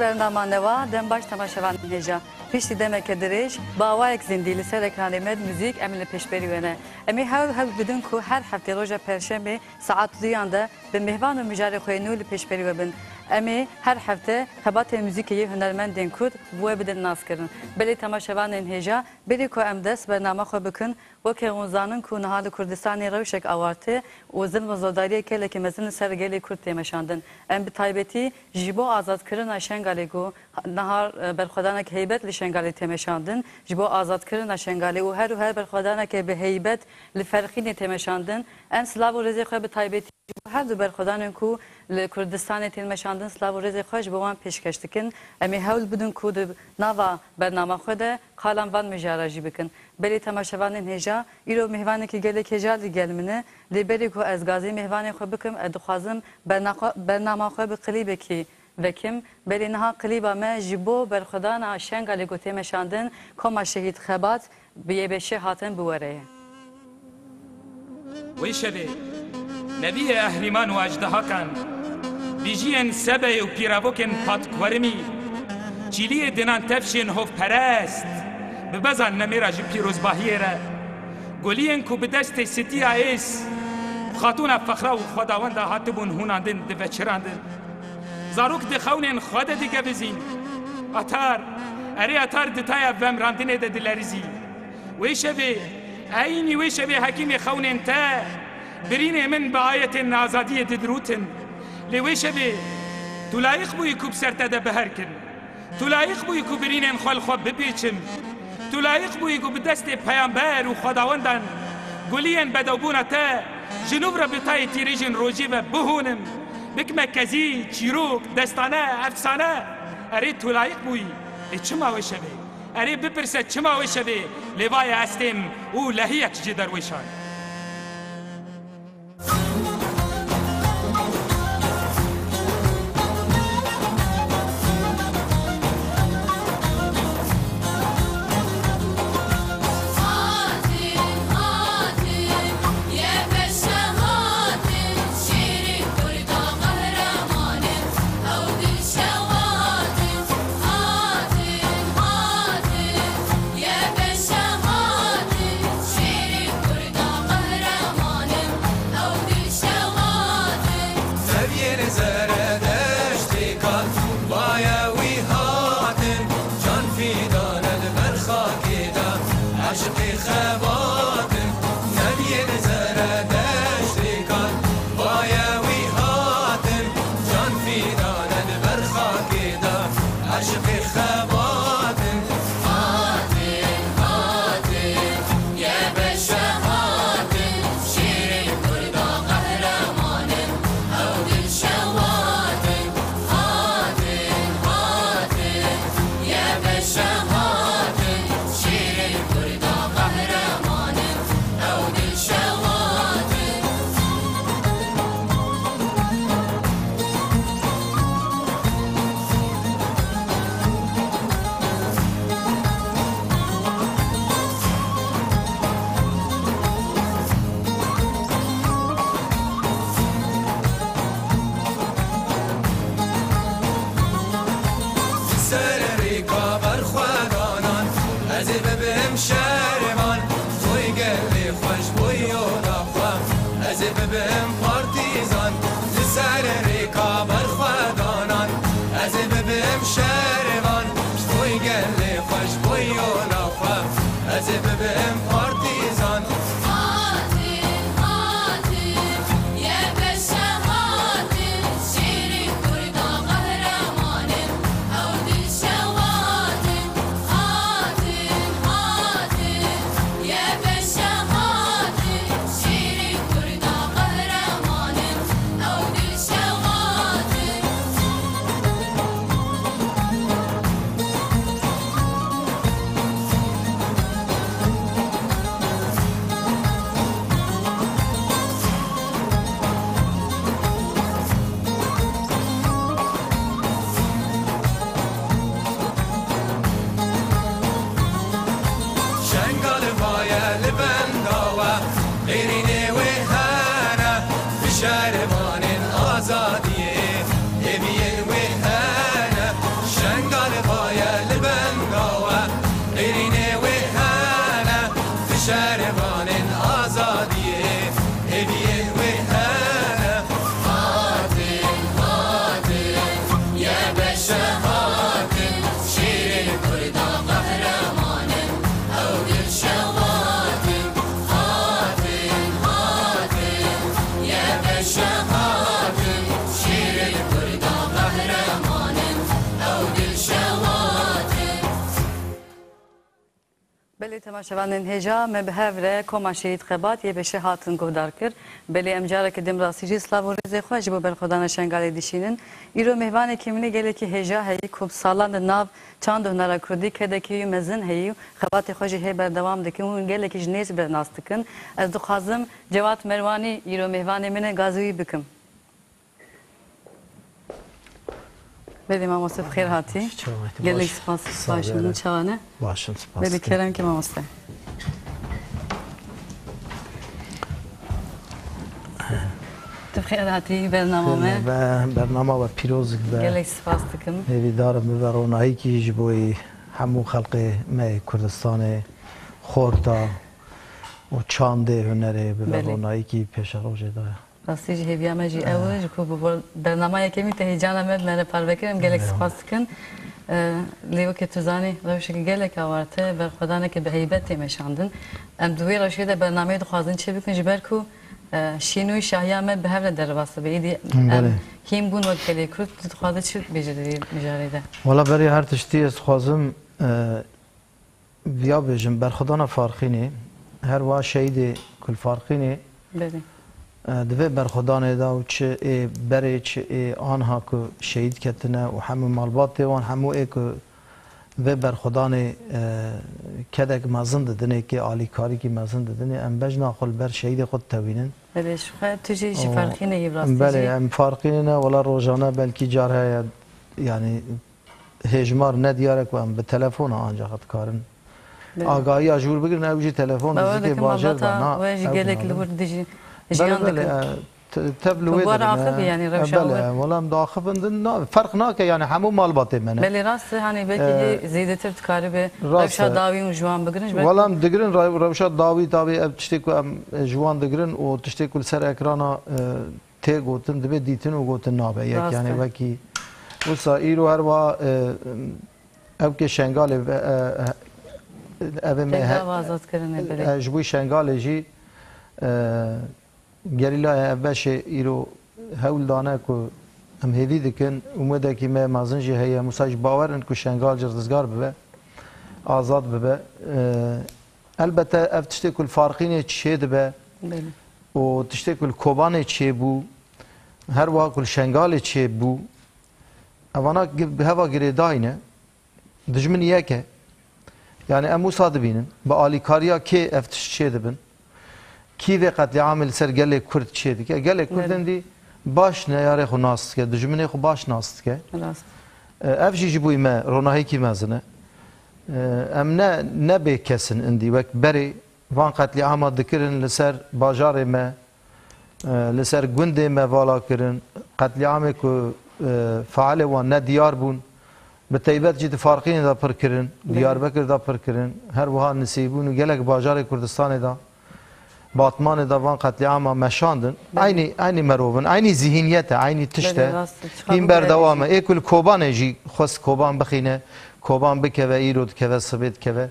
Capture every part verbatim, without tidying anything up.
Bernama newa, dem baş temaşevanên hêja. Piştî demeke dirêj, bi awayek zindî li ser ekranê me di muzîk em li pêşberî we ne. Em ê hewl hewl bidin ku her heftê roja perşembê saet duyan de bi mêvan û mijarê xwe yê nû li pêşberî we bin. Em ê her hefte xebatên muzîkê yê hunermendên Kurd bi we bidin naskirin. Belê temaşevanên hêja, berî ku em dest bernama xwe bikin, weke hûn zanin ku niha li Kurdistanê rewşek awarte û zilm û zordariyê gelekî mezin li ser gelê Kurd tê meşandin. Em bi taybetî ji bo azadkirina Şengalê ku niha, e, berxwedanek heybet li Şengalê tê meşandin, ji bo azadkirina Şengalê û her û her berxwedaneke bi heybet li Ferxînê tê meşandin, em silav û rêzê xwe bi taybetî ji bo her du berxwedanên ku li Kurdistanê tên meşandin, silav û rêzê xwe ji bo wan pêşkeş dikin. Em ê hewl bidin ku di nava bernama xwe de qalan van mijara jî bikin. Belê temaşevanên hêja, îro mêvanekî gelek hêja li gel min e. Lê berî ku ez gazî mêvanê xwe bikim, ez dixwazim bernaxwe-, bernama xwe bi klîbekî vekim. Belê niha klîba me ji bo berxwedana Şengalê ku tê meşandin, Koma Şehîd Xebat bi Y B Ş hatin bi we re ye. Wê şevê, neviyê ehrîman û ejdehakan, bijiyên Sebeyê û pîravokên Padkuerimî, çîliyê dinan tevşên hovperest, bi bezan nemêra ji pîrozbahiyê re, guliyên ku bi destê Sitiya Ês, Xatûna Fexra û xwedawenda hatibûn hûnandin, diveçirandin. Zarok di xewnên xwe de digevizîn. Atar, erê Atar di taya vemrandinê de dilerizî. Wê şevê, eynî wê şevê hekîmê xewnên te, birînê min bi ayetên azadiyê didirûtin. Lê wê şevê, tu layiq bûyî ku bi ser te de biherkim. Tu layiq bûyî ku birînên xwe li xwe bipêçim. Tu layiq bûyî ku bi destê peyamber û xwedawendan guliyên bedewbûna te ji nû re bi tayê tîrêjên rojê ve bihûnim. Bikime kezî, çîrok, destane, efsane. Erê tu layiq bûyî. Ê çima wê şevê? Erê bipirse çima wê şevê? Lê vaye ez têm û lehiyek ji derwêşan. Neviyên Zeredeştê kat, vaye wî hatin, can fîdane li ber xakê de, eşqê xebatin. Neviyên Zeredeştê kat, vaye wî hatin, can fîdane li ber xakê de, eşqê xebatin. Hatin, hatin, Y B Ş hatin, şêrê Kurda qehreman in, ew dilşewat in. Hatin, hatin, Y B Ş hatin, şêrê Kurda qehreman in, ew dilşewat in. Ser rêka berxwedanan, ez ê bibim şervan, boy gelê xwe ji bo yola xwe, ez ê bibim partîzan. Li ser rêka berxwedanan, ez ê bibim şervan, ji bo gelê xwe, ji bo yola xwe, ez ê bibim partîzan. Hatin, hatin, Y B Ş hatin, şêrê Kurda qehreman in, ew dilşewat in. Hatin, hatin, Y B Ş hatin, şêrê Kurda qehreman in, ew dilşewat in. Şengal vaye li benda we, qêrînê wê hene, bi şervanên azadiyê hêviyên wê hene. Temaşevanên hêja me bi hev re koma Şehîd Xebat yê pêşe hatin guhdar kir. Belê em careke din rastî jî silav û rêzê xwe ji bo berxwedana Şengalê dişînin. Îro mêvanekî min ê gelekî hêja heyî ku bi salan di nav çand û hunera kurdî kedekî wî mezin heyî û xebatê xwe jî hê berdewam dikin û hûn gelekî ji nêz bi nas dikin. Ez dixwazim Cevat Merwanî îro mêvanê min e, gazî wî bikim. Belê mamoste, bi xêr hatî. Çawa hatî? Gelek spas, spas, çawa ne? Baş in, spas. Belê, kerem ki mamoste. Tu bi xêr hatî bernama me. Be, bernama we pîroz be. Gelek spas dikim. Hêvîdar im bibe ronahîkî ji bo hemû xelkê me yê Kurdistanê, xorta û çandê hunerê bibe ronahîkî pêşerojê de. Rastî jî hêviya me jî ew e, ji ku bi bo bernama yekemîn te hêcana me bi me re parve kir, em gelek spas dikin. E, lê weke tu zanî, rewşeke gelek awarte, berxwedaneke bi heybet tê meşandin. Em di wê rewşê de bernameyê dixwazin çê bikin, ji ber ku, e, şîn û şahiya me bi hev re derbas dibe. Îdî em hîn bûn wek gelê Kurd, tu dixwaze çi bêje di vê mijarê de? Wala berê her tiştî ez dixwazim, e, Viya bêjim, berxwedana Farqînê, her wiha şehîdê ku li Farqînê, Belê. e, di vê berxwedanê de û çi ê berê, çi ê anha ku şehîd ketine û hemû malbatê wan, hemû ê ku vê berxwedanê, e, kedek mezin didinê, kê alîkarîkî mezin didinê, em bejna xwe li ber şehîdê xwe ditewînin. Belê, ji xwe tu jî ji Û Farqînê yî bi rastî Belê, jî. Em Farqînê ne, wela rojane belkî car heye, yanî hêjmar nediyar e ku em bi telefona ancax dikarin Belê. agahiya ji wir bigirin, ew jî telefon Bawer dizikê dikim bajêr de malbata na, we jî ew gelek li nabin. wir dijî Belê, jiyan belê, dikin. e, te-, tev li Tu wê war dikin, axivî, e, yanî e, rewşa belê, we. e, wela em diaxivin din, na, ferq nake, yanî hemû malbatê me ne. Belê rast e, hanî belkî E, hê zêdetir dikaribe rast rewşa e. dawî û ji wan bigirin, ji ber Wela ku em digirin rew-, rewşa dawî, tabî ev tiştê ku em, e, ji wan digirin û tiştê ku li ser ekrana, e, tê gotin, divê dîtin û gotin nabe yek. Rast Yanî e. wekî wisa îro her wiha, e, ew kê Şengalê ve, e, e, evê me he-, Têgava azadkirinê, belê. e, ji bo Şengalê jî, e, gerîlaya Hevbeşê îro hewl dane ku em hêvî dikin, umêdekî me mezin jî heye, wisa jî bawer in ku Şengal jî rizgar bibe, azad bibe. E, Elbette ev tiştê ku li Farqînê çêdibe Belê. û tiştê ku li Kobanê çêbû, her wiha ku li Şengalê çêbû, evana gi-, bi heva girêdayî ne. Dijmin yek e. Yanî em wisa dibînin, bi alîkariya kê ev tişt çêdibin? Kî vê qetlîamê li ser gelê Kurd çêdike? Gelê Kurd Belê. hindî baş neyarê xwe nas dike, dijminê xwe baş nas dike. Rast. E, ev jî ji bo me ronahîkî mezin e. E, em ne, ne bêkes in indî, wek berê van qetlîama dikirin li ser bajarê me, e, li ser gundê me vala kirin. Qetlîamê ku, e, fealê wan ne diyar bûn, bi teybet jî di Farqînê de pir kirin, Belê. Diyarbekir de pir kirin, her wiha Nisêbûn û gelek bajarê Kurdistanê de, Batmanê de van qetlîama meşandin. Belê. Eynî, eynî merov in, eynî zihîniyet e, eynî tişt Belê, e. rast e. Çiqa Hîn bû berdewam e. Ê ku li Kobanê jî xwest Koban bixîne, Koban bikeve, îro dikeve, sibê dikeve.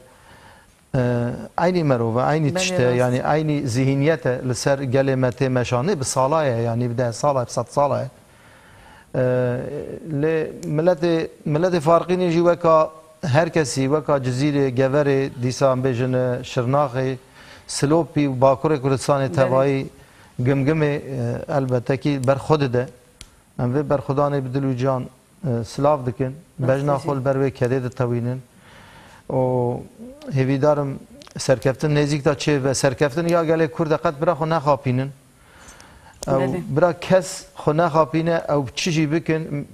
E, eynî merov e, eynî Belê, tişt e, rast. yanî eynî zihîniyet e li ser gelê me tê meşandin, bi sala ye, yanî bi deh sala, bi sed sala ye. E, lê miletê, miletê Farqînê jî weka her kesî, weka Cizîrê, Geverê, dîsa em bêjin, e, Şirnaxê, Silopî û Bakurê Kurdistanê Belê. tevayî Gimgimê, e, elbette kî ber xwe dide. Em vê berxwedanê bi dil û can, e, silav dikin. Rast Bejna e xwe jî. li ber wê kedê ditewînin. Û hêvîdar im serkeftin nêzîk de çêbe. Serkeftin ya gelê Kurd e, qet bira xwe nexapînin. Ew Belê. bira kes xwe nexapîne, ew çi jî bikin,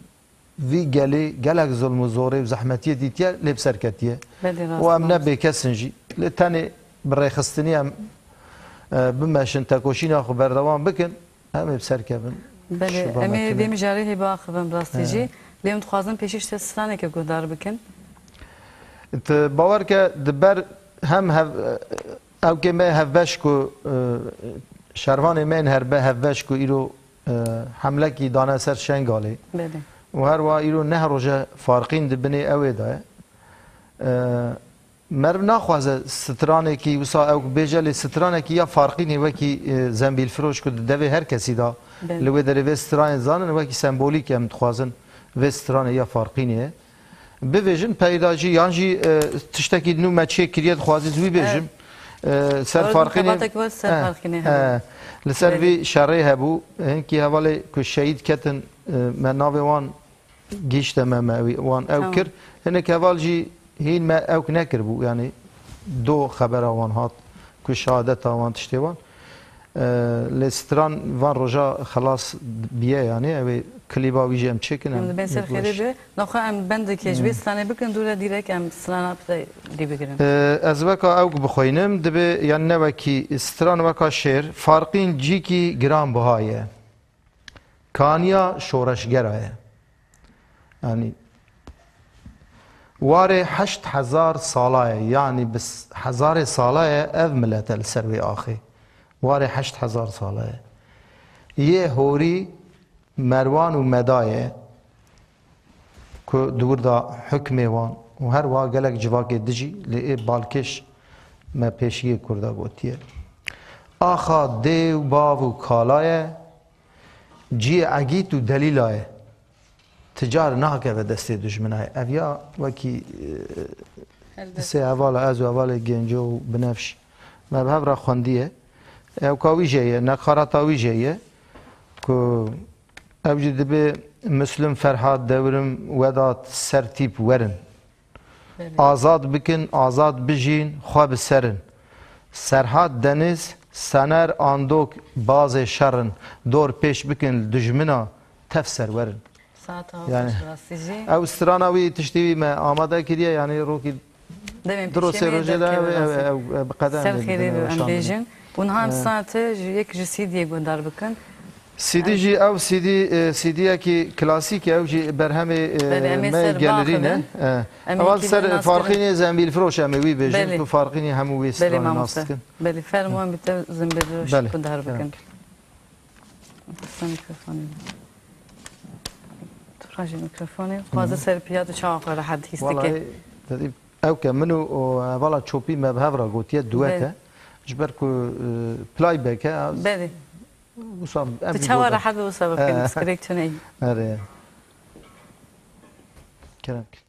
vî gelê gelek zulm û zorê û zehmetiyê dîtiye, lê bi ser ketiye. Belê, rast Û em ne mamoste. bêkes in jî. Lê tenê bi rêxistinî em, e, bimeşin, tekoşîna xwe berdewam bikin, em ê bi ser kevin. Belê, Şiba em ê me vê tune. mijarê hê biaxivin bi rastî He. jî. Lê em dixwazin pêşî ji te stranekê guhdar bikin. Tu bawer ke di ber hem hev, ew kê me hevbeş ku, e, şervanê me yên herbe hevbeş ku îro, e, hemlekî dane ser Şengalê. Belê. Û her wiha îro neh roje Farqîn di binê ew ê de ye. E, Meriv naxwaze stranekî wisa ew bêje, lê stranekî ya Farqînê wekî, e, zembîlfiroş ku di devê her kesî de Belê. li wê derê vê stranê zanin, wekî sembolîk em dixwazin vê stranê ya Farqînê ye. Bivêjin peyda jî, yan jî, e, tiştekî nû me çê kiriye, dixwazî wî bêjim. E, ser Farqînê, xebatek wê ser e, Farqînê e, hebû. Li ser Belê. Vî şerê hebû. Hinkî hevalê ku şehîd ketin, e, me navê wan gihîşte me, me wî, wan ew Tamam. kir. Hinek heval jî hîn me ewk nekiribû. Yanî do xebera wan hat ku şehadeta wan tiştê wan. E, lê stran van roja xelas biye, yanî ew ê klîba wî jî em çêkin, Em em dibên ser xêrê be. Naxwe em bendekê ji vê Hmm. stranê bikin, dûre dîrek em strana pide dî bigirin. E, ez weka ew bixwînim, dibe, yanî ne wekî stran, weka şêr, Farqîn cîkî giran biha ye. Kaniya şoreşgera ye. Yanî warê heşt hezar sala ye, yanî bi s-, hezarê sala ye ev milete li ser wê axê. Warê heşt hezar sala ye. Yê horî Merwan û Meda ye ku di wir de hukmê wan û her wiha gelek civakê dijî, lê ê balkêş me pêşiyê Kurda gotiye. Axa dê û bav û kala ye, ciyê egît û delîla ye. Ti car nahkeve destê dijminayê. Ev ya wekî, e, Helbet. Sê hevala ez û hevalê Genco û Binefş me bi hev re xwendiye. Ewka wî jê ye, nekarata wî jê ye ku ev jî dibe Muslim, Ferhat, Dewrim, Wedat, Sertîp werin. Belê. Azad bikin, azad bijîn, xwe bi serin. Serhat, Deniz, Sener, Andok, bazê şer in. Dor pêş bikin li dijmina, tev serwer in. Saeta Yani, xweş rastî jî. Ew strana wî tiştî wî me amade kiriye, yanî rokî Demên du roj pêşî sê me rojê de derkeve ew, ew, rastî. Ew, ew bi qedem Ser de xêrê dibin be em weşandin. Bêjin. Û niha em Ee. saete ji yek ji C D'yê guhdar bikin. C D jî ew C D, e, C D'yekî klasîk e, ew jî berhemê, e, Belê, em ê me ser gelirî ne. Biaxivin. E, Em ewa yekî ser din nas kirin. Farqînê Zembîlfiroş em ê wî bêjin, Belê. Tu Farqînê hemû wî Belê, stranê nas mamoste. Dikin. Belê, fermo em bi te Zembîlfiroş Belê, guhdar kerem. Bikin. Desta mikrofonê. Tu rajî mikrofonê. Xwaze Hı hı. Ser piya tu çawa xwe rehet hîs dike. Wallahî, te dî, ew ke min û, û hevala Çopî me bi hev re gotiye duet Belê. E. Ji ber ku, e, playback e, ez Belê. Wisa em Tu jî çawa goda. Rehet be wisa bikin, He. Pirsgirêk tune ye. Erê. Kerem kir.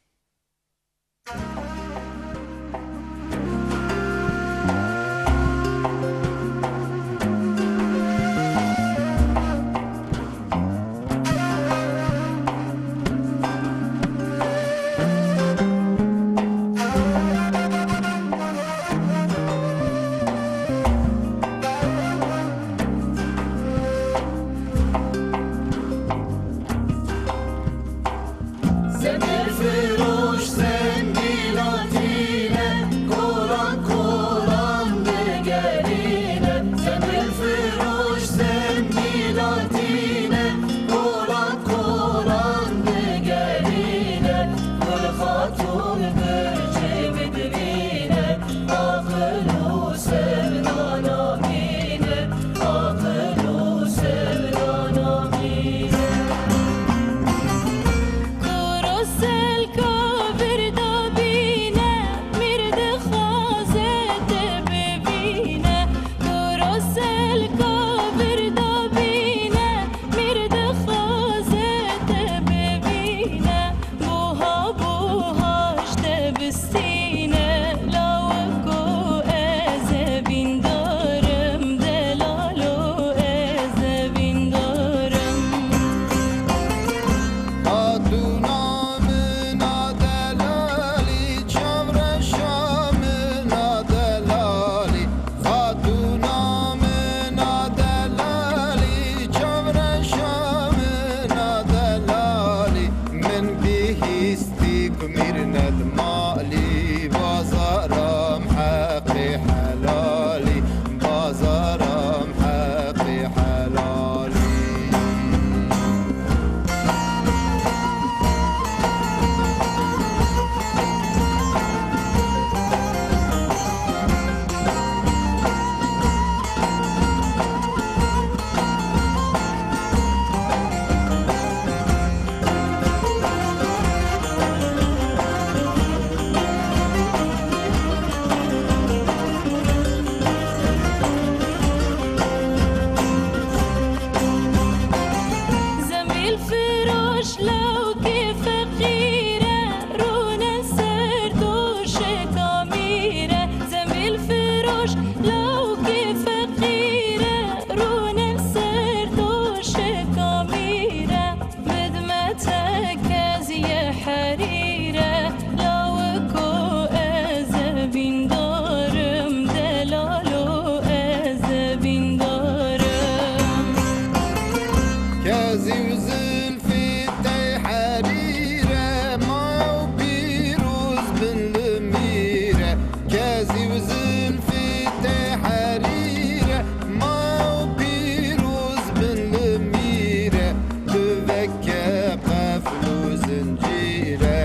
Kezî û zilfî tey herîre, ma û pîroz bin li mîre. Kezî û zilfî tey herîre, ma û pîroz bin li mîre. Tu veke qefl û zincîre,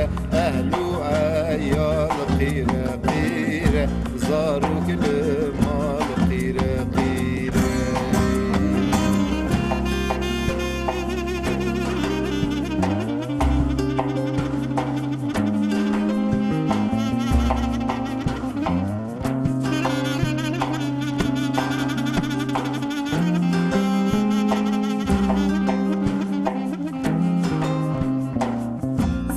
ehl û eyal qîre qîre, zarok li mal qîre qîre.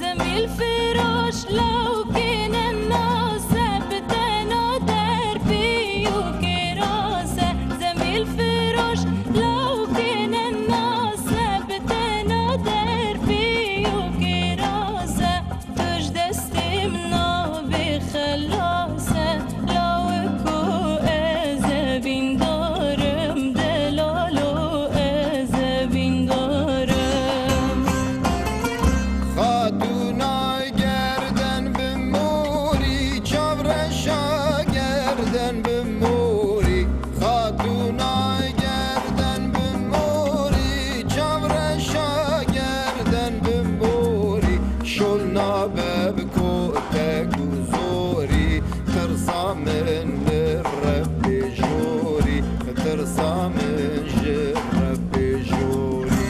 Zemîlfiroş lawkêne nase, bi tena derpî û kêrase. Zemîlfiroş lawkêne nase, bi tena derpî û kêrase. Tu ji destê min nabê xelase, lawiko ez ê bîndarim, delalo ez ê bîndarim. Xatûna gerden bi morî, çavreşa gerden bi morî. Xatûna gerden bi morî, çavreşa gerden bi morî. Şol nabe bi kotek û zorî, tirsa min li Rebbê jorî, tirsa min ji Rebbê jorî.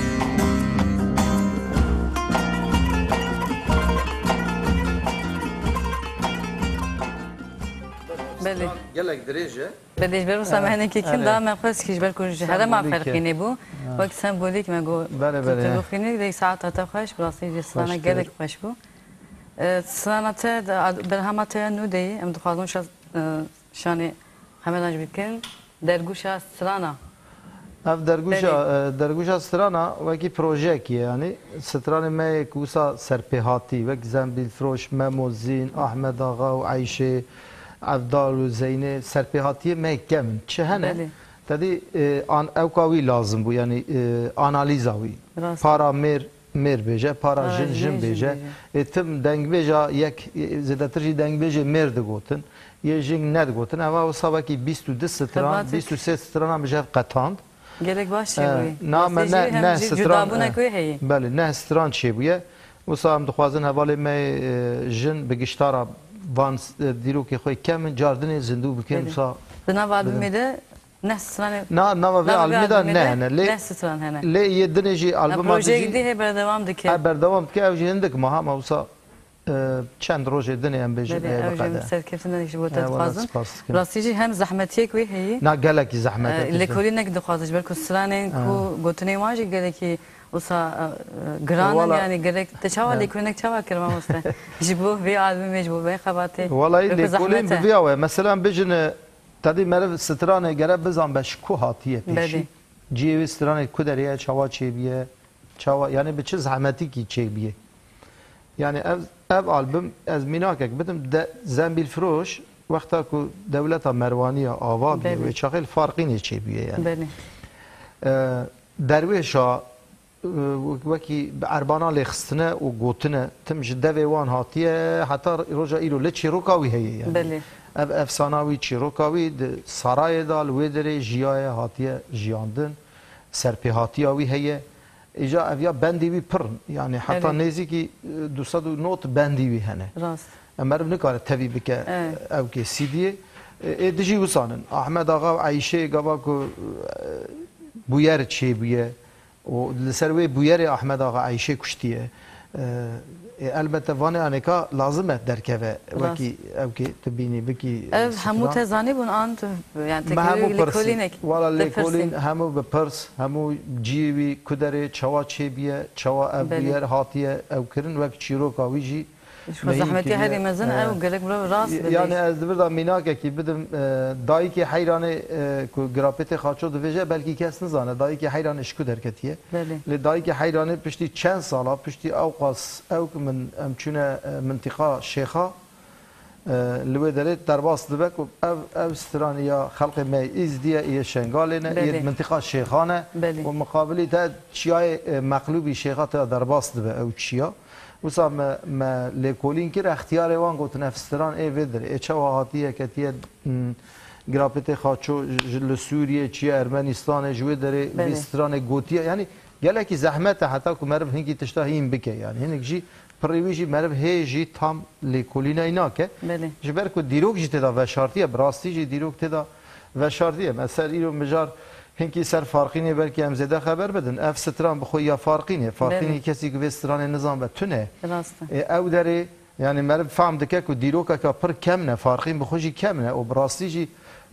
Belê. Gelek dirêj e. Belê, ji ber wisa me hinekî kin da me xwest kî ji ber ku ji herêma Ferqînê bû. Wek sembolîk me got. Belê, belê. Tu bixwînî, dê saeta te xweş, bi rastî jî strana gelek xweş bû. E, strana te, de, ad-, berhema te ya nû de ye, em dixwazin wisa, e, şanê hemedan jî bikin. Dergûşa strana. Ev dergûşa, Belê. e, dergûşa strana wekî projeyekî ye, yanî stranê me yê ku wisa serpêhatî, wek Zembîlfiroş, Memo, Zîn, Ahmed Axa û Eyşê, Evdal û Zeynê, serpêhatiyê me yê kem in. Çi hene? Belê. Tedî, e, an-, ewka wî lazim bû, yanî, e, analîza wî. Rast. Para mêr, mêr bêje, para jin, jin bêje. Ê tim dengbêja yek, ê, zêdetir jî dengbêjê mêr digotin, yê jin nedigotin. Eva wisa wekî bîst û du stran, bîst û sê strana min ji hev qetand. Gelek baş çêbûyî. E, na me ne, ne stran, cudabûnek wê heye. Belê, neh stran çêbûye. Wisa em dixwazin hevalê me, e, jin bi giştara van, e, dîrokê xwe kem in, cardinê zindû bikin, wisa. Di nava albûmê de Neh stranê. Na, nava vê albûmê de ne hene. Lê, neh stran hene. Lê yê dinê jî albûma dijî. Projeyek dî hê berdewam dike. Ha, berdewam dike, ew jî hindik meha, ma wisa, e, çend rojê dinê em bêjin, Belê, heye ew jî biqede. Serkeftin ji bo te dixwazim. Rastî jî hem zehmetiyek wê heyî. Na, gelekî zehmet e. Lêkolînek dixwaze ji ber ku stranên ku gotinê wan jî gelekî wisa, e, e, giran in, yanî gerek te çawa lêkolînek çawa kir mamoste? Ji bo vê albûmê, ji bo vê xebatê. Welay lêkolîn bi vîya we. Mesela em bêjin, e, Tedî meriv stranê gere bizanbe ji ku hatiye pêşî. Belê. Cihê wê stranê ku derê ye, çawa çêbûye, çawa, yanî bi çi zehmetîkî çêbûye. Yanî ev, ev albûm, ez mînakek bidim, de, Zembîlfiroş, wexta ku dewleta Merwanî ya ava bûye, Belê. wê çaxê li Farqînê çêbûye yanî. Belê. E, derwêşa, e, wekî bi erbana lêxistine û gotine, tim ji devê wan hatiye, heta roja îro lê çîroka wî heye yanî. Belê. Ev efsana wî, çîroka wî di sarayê de li wê derê jiyaye, hatiye jiyandin, serpêhatiya wî heye. Îja ev ya bendî wî pir in. Yanî heta Belê. nêzîkî, e, du sed û nod bendî wî hene. Rast. Em meriv nikare tevî bike, Evet. ewkê C D'yê. E, ê dijî wisan in. Ahmed Axa û Eyşê gava ku, e, bûyer çêbûye. Û li ser wê bûyerê Ahmed Axa Eyşê kuştiye. E, e, elbette vanê anêka lazim e derkeve. Rast. Wekî ewkê tu bînî bikî, Ev e, hemû stran. te zanîbûn an tu, yani, Me hemû tekerî pirsî. lêkolînek Wala te pirsî. lêkolîn hemû bi pirs, hemû ciyê wî ku derê, çawa çêbûye, çawa ev Belê. bûyer hatiye ew kirin, wek çîroka wî jî Ji xwe mehî zehmetî kiriye. herî mezin E, ew gerek bira rast bibê. yani ez di vir de mînakekî bidim, e, dayikê heyranê, e, ku Girapêtê Xaço divêje, belkî kes nizane, dayikê heyranê ji ku derketiye. Belê. Lê dayikê heyranê piştî çend sala, piştî ewqas ew ku min, em çûne, e, mintiqa Şêxa, e, li wê derê derbas dibe ku ev, ev stranê ya xelkê me yê Îzdî ye, yê Şengalê ne, yê Belê. Mintiqa Şêxan e Belê. Û miqabilî te çiyayê, e, Meqlûbî Şêxa te ya derbas dibe ew çiya. Wisa me, me lêkolîn kir, extiyarê wan gotin, ev stran ê vê derê, ê çawa hatiye, ketiye, hmm, Girapêtê Xaço, ji, li Sûriyê, çiye Ermenistanê, ji wê derê vê Belê. Stranê gotiye. Yanî gelekî zehmet e heta ku meriv hinkî tişta hîn bike. Yanî hinek jî pirrê wî jî meriv hê jî tam lêkolînayî nake. Belê. Ji ber ku dîrok jî tê de veşartiye, bi rastî jî dîrok tê de veşartiye. Me ser îro mijar hinkî ser Farqînê belkî em zêde xeber bidin. Ev stran bi xwe ya Farqînê. Farqînî Belê. Kesî ku vê stranê nizanbe tune. Rast e. Ê, ew derê, yanî meriv fehm dike ku dîrokeka pir kemne, Farqîn bi xwe jî kemne û bi rastî jî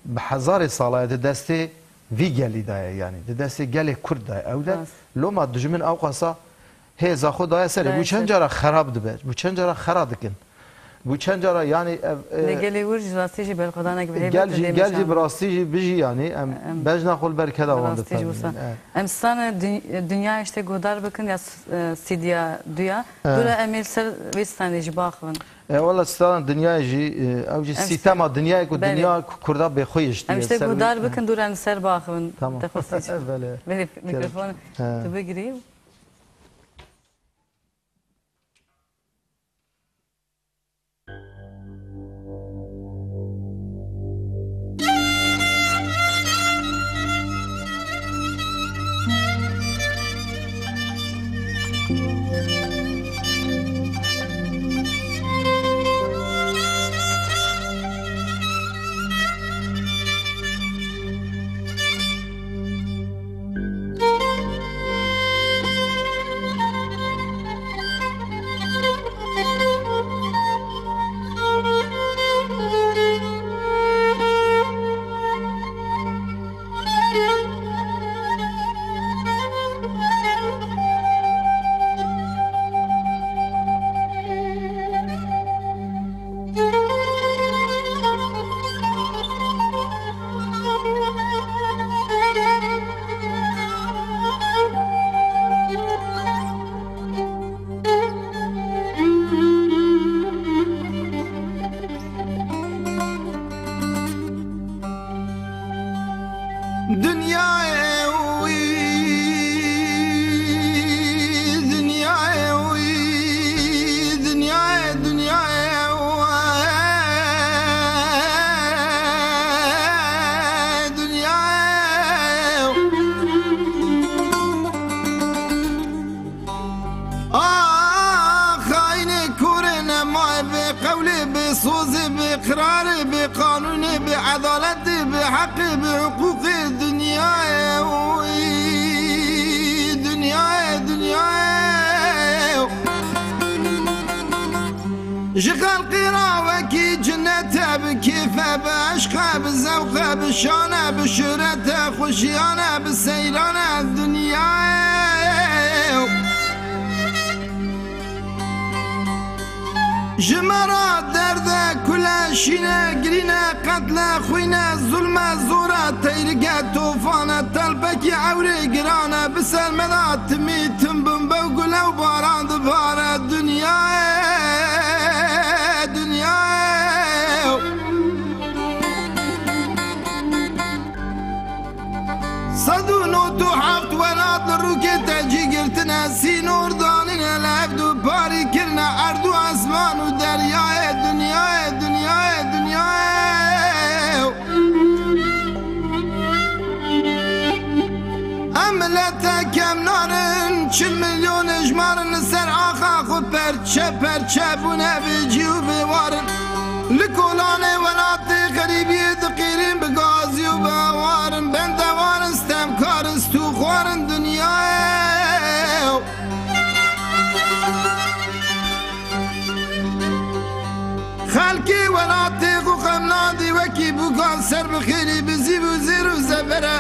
bi hezarê sala ye di destê vî gelî de ye, yanî di destê gelê Kurd de ye. Ew de Rast. Loma dijmin ewqasa hêza xwe daye serê. Daye Bû çend ser. Cara xerab dibe, bû çend cara xera dikin. Bû çend cara, yanî ev, e, Lê gelê wir ji rastî jî berxwedanek bi hêvê gel te jî, dê gel jî meşan. Bi rastî jî bijî, yanî em Em bejna xwe li ber keda bi wan rastî jî dipevînin. Wisa. E. Em stane dün-, dünya işte guhdar bikin ya s-, e, sîdiya duya. E. Dûra em ê li ser vê stanê jî baxivin. E, wela stana dinyayê jî, e, ew jî Em sîstema işte dinyayê ku Belê. Dinya ku Kurda bêxwe yiştiye. Em işte guhdar bikin, dûra em li ser baxivin. Tamam. Te xwestî çi? Belê. Belê, Gerek. Mikrofon He. Tu bigirî. Dinyayê wî, dinyayê wî, dinyayê, dinyayê wî, dinyayê wî. Ah, xayinê kurê nemaye, bi qewlê, bi sozê, bi qirarê, bi qanûnê, bi edaletê, bi heqê, bi hiqûqê dinyayê wî, dinyayê, dinyayê. Ji xelqê re wekî cinnet e, bi kêf e, bi eşq e, bi zewq e, bi şan e, bi şuhret e, xweşiyan e, bi seyran e dinyayê. Ji me re derd e, kul e, şîn e, girîn e, qetle, xwîn e, zulm e, zor e, teyrik e, tofan e, telpekî ewrê giran e, bi ser me de timî tim bimbe û gule û baran dibare. Dinyayê, dinyayê. Sed û nod û heft welat li rûkê te cî girtine, sînor danîne, li hev du parî kirine, erd û esman û deryayê, dinyayê, dinyayê, dinyayê. Em milete kemnar in, çil milyon hejmar in, li ser axa xwe perçe perçe bûne, bêcî û bêwar in. Li kolanê welatê xerîbiyê diqîrin, bi gazî û bi hewar in, bendewar in, stemkar in, stûxwar in dinyayê. Xelkê welatê xwe xem nadî, wekî bûkan ser bi xêrî, bi zîv û zêr û zevere,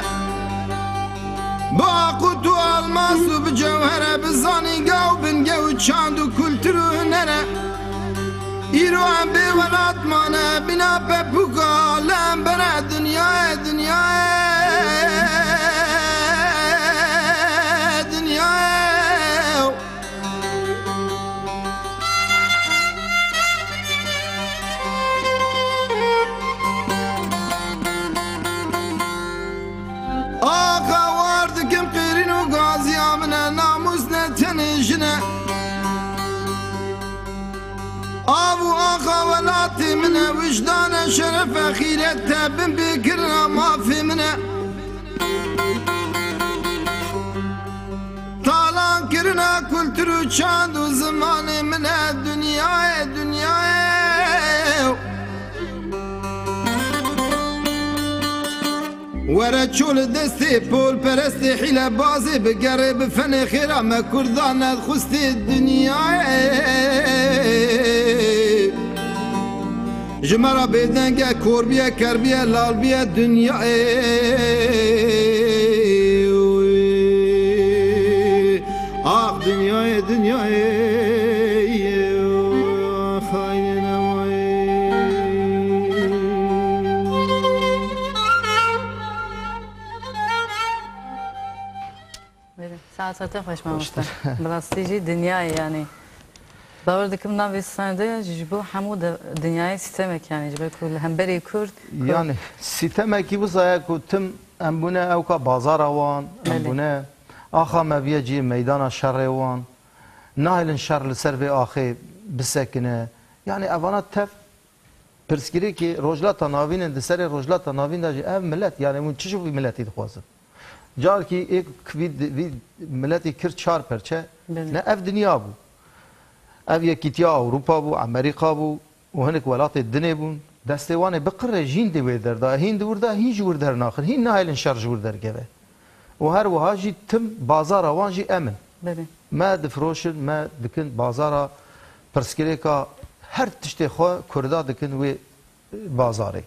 bi aqut û almas û bi cewhere, bi zanîngeha û bingeh û çand û kultur û hunere. Îro em bê welat mane, bîna pepûka li hembere dinyayê, dinyayê, dinyayê. Tê min e wijdane şerefe xîret te bin bê kirina mafê min e. Talan kirina kultur û çand û zimanê min e dinyayê, dinyayê. Were çol destê polperestê hîlebazê bigerê bi fenê xêra me Kurdan nedxwistê dinyayê. Ji me re bêdenge kor biye, ker biye, lal biye dinyayê. Ax dinyayê, dinyayê, xaynê newayê. Belê. Saeta te xweş, mamoste. Bi rastî jî dinyayê, yanî. Bawer dikim navê sahnede ji bo hemû de, dinyayê sîtemek, yanî ji ber ku li hemberî Kurd, Kurd. Yanî sîtemekî wisa ye ku tim em bûne ewka bazara wan, em Belê. bûne axa me viye cihê meydana şerê wan. Nahêlin şer li ser vê axê bisekine. Yanî evana tev pirsgirêkê Rojhilata Navîn in, di serê Rojhilata Navîn de jî ev milet, yanî hûn çi ji vî miletî dixwazin? Carkî êk vî, vî miletî kir çar perçe, Belê. ne ev dinya bû. Ev yekîtiya Ewropa bû, Amerîka bû û hinek welatê dinê bûn. Destê wan ê biqirre jîn di wê derda, hîn di wir de, hîn ji wir dernaxin, hîn nahêlin şer ji wir derkeve. Û her wiha jî tim bazara wan jî em in. Belê. Me difiroşin, me dikin bazara pirsgirêka her tiştê xwe Kurda dikin wê bazarê.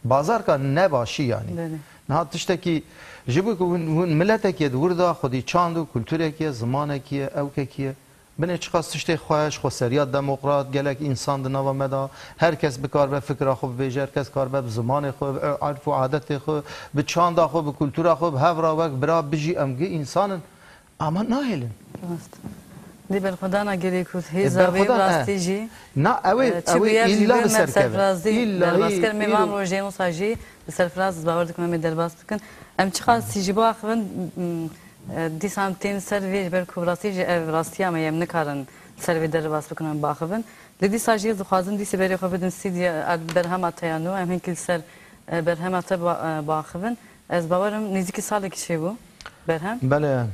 Bazarka nebaşî yanî. Belê. Niha tiştekî ji bo ku hûn, hûn miletekî ye di wir de xwedî çand û kulturekî ye, zimanekî ye, ewkekî ye. Binê çiqas tiştê xweş, xweseriya demokrat, gelek însan di nava me de, her kes bikaribe fikra xwe bibêje, her kes karibe bi zimanê xwe, bi erf û adetê xwe, bi çanda xwe, bi kultura xwe, bi hev re wek bira bijî, em gi însan in. Ama nahêlin. Rast. Di berxwedana gelê Kurd, E, hêza wê berxwedan, e. rastî jî, Na, ew ê, e, çi ew ê bûyer jî illa bûyer bi me ser keve. serfirazî Illa derbas hî, kir. Em ê îro- van rojê wisa jî bi serfiraz, bawer dikim em ê derbas bikin. Em çiqas jî biaxivin, m, e, dîsan tên ser vê, ji ber ku rastî jî ev rastiya me ye, em nikarin ser vê derbas bikin, em biaxivin. Lê dîsa jî ez dixwazim dîsê berê xwe bidin stîdya, e, berhema te ya nû, em hinkî li ser, e, berhema te ba-, e, biaxivin. Ez bawerim nêzîkî salekî çêbû berhem. Belê.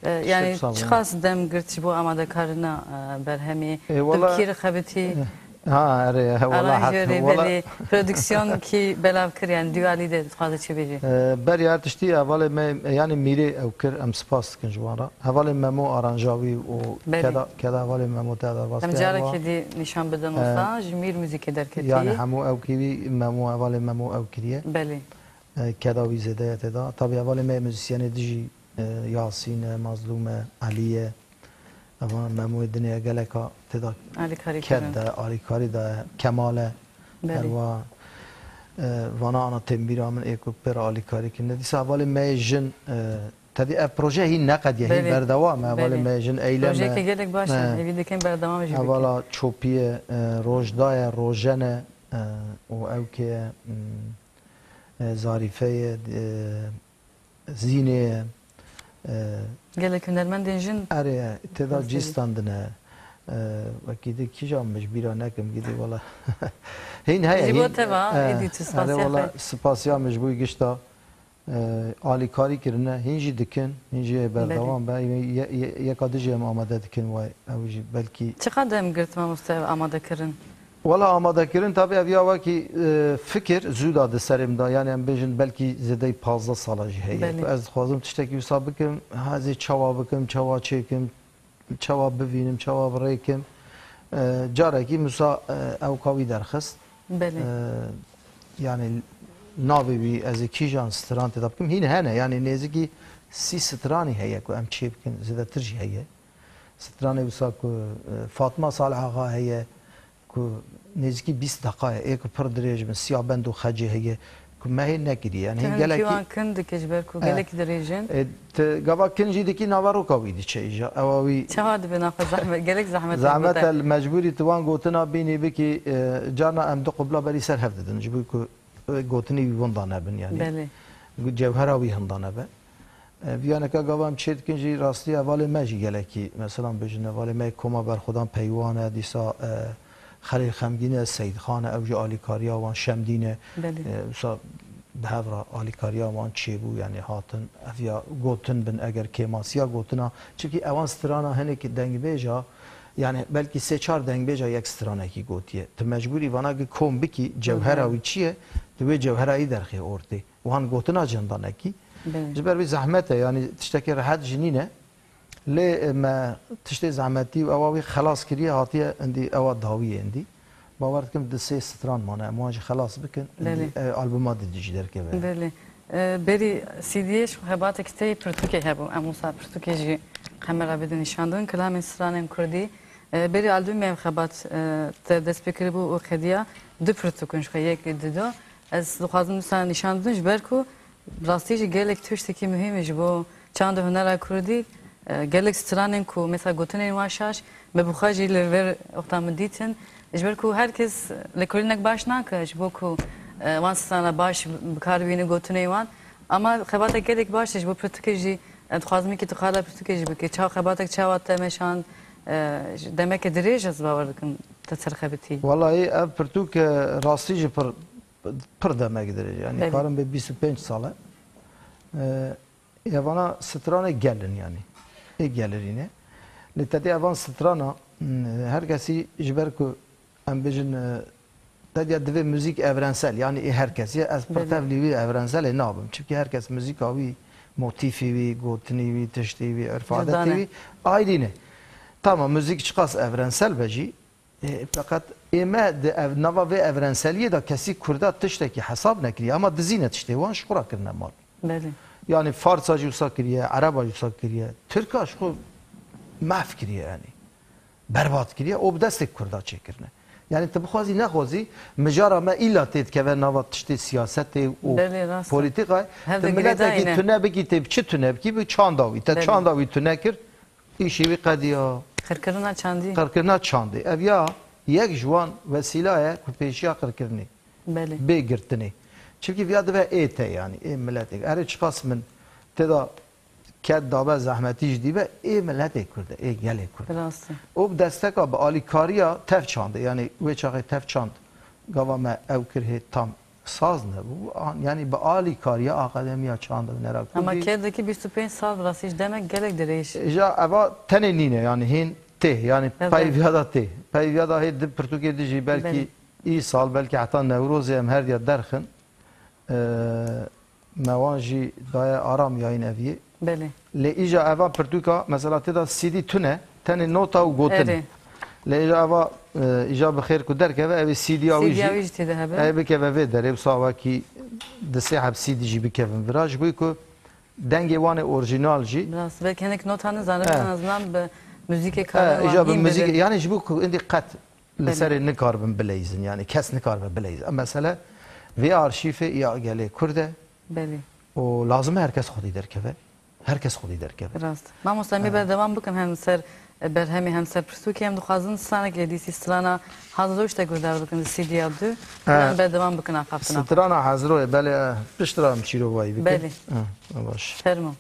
E, yanî Şef sağ olun. çiqas dem girt ji bo amadekarina, e, berhemê? E, wala Tirkî re xebitî? E, ha, erê, he, wala hak, Aranjörê wala belê, prodüksiyon kî belav kir, yanî duyalî de dixwaze çi bêjî? E, berî her tiştî hevalê me, yanî Mîrê ew kir, em spas dikin ji wan re. Hevalê Memo aranja wî û Belê. keda, keda hevalê Memo te derbas Em kir, carekê hewa. dî nîşan bidin E, wisa, ji Mîr muzîkê derketî. Yanî hemû ew kî wî Memo, hevalê Memo ew kiriye. Belê. E, keda wî zêde ye tê de. Tabî hevalê me muzîsyenê dijî, e, Yasîn e, Mazlûm e, Elî ye. Evan Memoyê dinê ye geleka tê de Alîkarî ked kirin. de, alîkarî de, Kemal e. Belê. Herwa, e, vana ana tembîra min ê ku pê re alîkarî kirine. Dîsa hevalê me yê jin, e, tedî ev proje hîn neqediye, hîn Belê. berdewam e. Hevalê Belê. me yê jin Eylem e. Projeyeke gelek baş e. He. Hêvî dikim berdewam jî bike. Hevala Çopî ye, e, Rojda ye, Rojen e, e, û ew kê ye, hmm, e, Zarîfe ye, e, Zînê ye. E, Gelek hunermendên jin Erê, tê de Rastî. cî standine. E, wekî di kîjan min ji bîra nekim, gidî wala. Hîn heye, Ji bo hîn, te va, e, êdî tu erê spasiya wala, xwe. spasiya min ji bo gişta. E, alîkarî kirine, hîn jî dikin, hîn jî berdewam be. Ye-, ye-, yeka dijî em amade dikin way, ew jî belkî Çiqas dem girt mamoste amade kirin? Wela amadekirin, tabi ev ya wekî, e, fikir zû da di serê min de, yanî em bêjin belkî zêdeyî pazdeh sala jî heye. Belê. Ez dixwazim tiştekî wisa bikim, ha ez ê çawa bikim, çawa çêkim, çawa bivînim, çawa bi rê kim. E, carekî Musa, e, ewka wî derxist. Belê. E, yanî navê wî ez ê kîjan stran tê de bikim. Hîn hene, yanî nêzîkî sî stranî heye ku em çê bikin, zêdetir jî heye. Stranê wisa ku, e, Fatma Salih Axa heye, ku nêzîkî bîst deqa ye, ê ku pir dirêj bin, Siyabend û Xecê heye, ku me hê nekiriye. Yanî Tu hîn hin gelekî kîwan kin dike ji ber ku Eh, gelekî dirêj in. e, tu gava kin jî dikî naveroka wî diçe îja. Ewa wî Çawa dibe naxwe zehmet, gelek zehmet e Zehmet bide. e, li mecbûrî tu wan gotina bînî bikî, e, carna em du qubla berî ser hev didin. Ji bo ku, e, gotinê wî winda nebin yanî. Belê. Cewhera wî hinda nebe. E, viyaneka gava em çê dikin jî rastî hevalê me jî gelekî, mesela bêjin hevalê me koma berxwedan peywan e, dîsa, e, Xelîl Xemgîn e, Seydxan e, ew jî alîkariya wan Şemdîn e. Belê. E, wisa bi hev re alîkariya wan çêbû, yanî hatin, ev ya gotin bin, eger kêmasiya gotina, çimkî ewan strana hinek dengbêja, yanî belkî sê çar dengbêja yek stranekî gotiye. Tu mecbûrî vana gi kom bikî, cewhera Hı hı. wî çi ye? Tu wê cewhera yî derxê ortê. Wan gotina cendanekî. Belê. Ji ber wî zehmet e, yanî tiştekî rehet jî nîne. Lê, e, me tiştê zehmetî û ewa wî xelas kiriye, hatiye indî ewa dawiyê indî. Bawer dikim di sê stran mane, em wan jî xelas bikin, indî, Belê. e, albuma didî jî derkeve. Belê. E, berî C D'yê ji xebateke te yê pirtûkê hebû. Em wisa pirtûkê jî qemera bidin nîşandin. Kilamên stranên kurdî. E, berî albumê ev xebat, e, te dest pê kiribû û qediya du pirtûk in ji xwe, yek û du do. Ez dixwazim wisa nîşan bidin ji ber ku rastî jî gelek tiştekî muhîm e ji bo çand û hunera kurdî. E, gelek stranên ku mesela gotinên wan şaş, me bi xwe jî li vir wexta min dîtin. Ji ber ku her kes lêkolînek baş nake ji bo ku, e, wan strana baş bi kar bîne gotinên wan. Ama xebatek gelek baş e ji bo pirtûkê jî, e, dixwazim ki tu qala pirtûkê jî bike. Çawa xebatek çawa te meşand, e, ji demeke dirêj ez bawer dikim te serxebitî. Wallahî ev pirtûk, e, rastî jî pir, pir demek dirêj. Yanî Belê. karin bê bîst û pênc sal e. E, Evana stranê gel in, yanî. Ê gelirîne. Lê tedê evan strana, m, her kesî ji ber ku em bêjin, e, tediya divê muzîk evrensel, yanî ê her kesî ye. Ez pir Belê. tevlî wî evrenselê nabim. Çimkî her kes muzîka wî, motîfê wî, gotinî wî, tiştê wî, urf Cuda adetê ne. wî ayrî ne. Tamam, muzîk çiqas evrensel be jî, E, feqet ê me di ev, nava vê evrenseliyê de kesî kurda tiştekî hesab nekiriye, ama dizîne tiştê wan ji xwe re kirine mal. Belê. Yanî farsa jî wisa kiriye, ereba jî wisa kiriye, tirka ji xwe mehf kiriye yanî. Berbat kiriye, û bi destê kurda çêkirine. Yanî tu bixwazî nexwazî, mijara me îla tê dikeve nava tiştê siyasetê û Belê, rast e. polîtîkayê. Hev Tu de miletekî girêdayî ne. tune bikî, tê bi çi tune bikî, bi çanda wî. Te Belê. çanda wî tune kir, Îşî wî qediya. Qirkirina çandî. Qirkirina çandî. Ev ya yek ji wan wesîla ye ku pêşiya qirkirinê Belê. bê girtinê. Çimkî viya dibe ê te, yanî ê miletê. Erê çiqas min tê de ked dabe, zehmetî jî dîbe, ê miletê Kurd e, ê gelê Kurd e. Rast e. Û bi desteka, bi alîkariya tev çandê, yanî wê çaxê tev çand gava me ew kir hê tam saz nebû. An, yanî bi alîkariya Akademiya Çand û Hunera Ama Kurdî. kerdekî bîst û pênc sal bi rastî ji demek gelek dirêj. Îja eva tenê nîne, yanî hîn tê, yanî Evet. peyviya da tê. Peyviya da hê di pirtûkê di jî belkî Belê. î sal, belkî heta Newrozê em her diya derxin. Ee, me wan jî daye Aram Yayın Evi'ye. Belê. Lê îja eva pirtûka, mesela tê de C D tune, tenê nota û gotin. Erê. Lê îja eva, e, îja bi xêr ku derkeve, ev ê C D ya wî C D ya jî, wî jî tê de hebe. ev bikeve vê derê, wisa wekî di sê heb C D jî bikevin vira, ji bo ku dengê wan ê orjînal jî. Biraz, belkî hinek nota nizane, Eh. en azından bi muzîkê Eh, kare îja bi hîn muzîkê, bibin. yanî ji bo ku indî qet li Belê. serê nikaribin bileyzin, yanî kes nikaribe bileyzin. Em mesele vê arşîfê ya gelê Kurd e Belê. û lazim e her kes xwedî derkeve. Her kes xwedî derkeve. Rast. Mamosta, em ê Ha. berdewam bikin hem ser, e, berhemê hem ser pirtûkê. Em dixwazin stranek êdî sî strana Hazro ji te guhdar bikin di C D ya du. Ha. Em berdewam bikin axaftina. Strana Hazroyê, belê, e, piştre em çîrovayî bikin. Belê. Ha, baş. Fermo.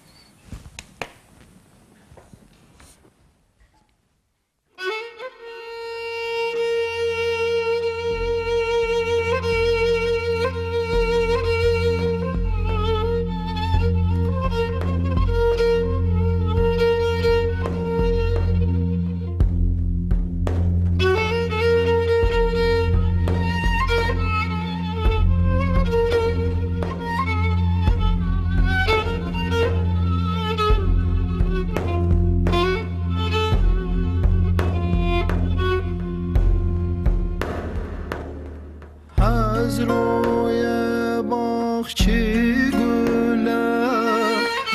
Hazroye baxçî gule,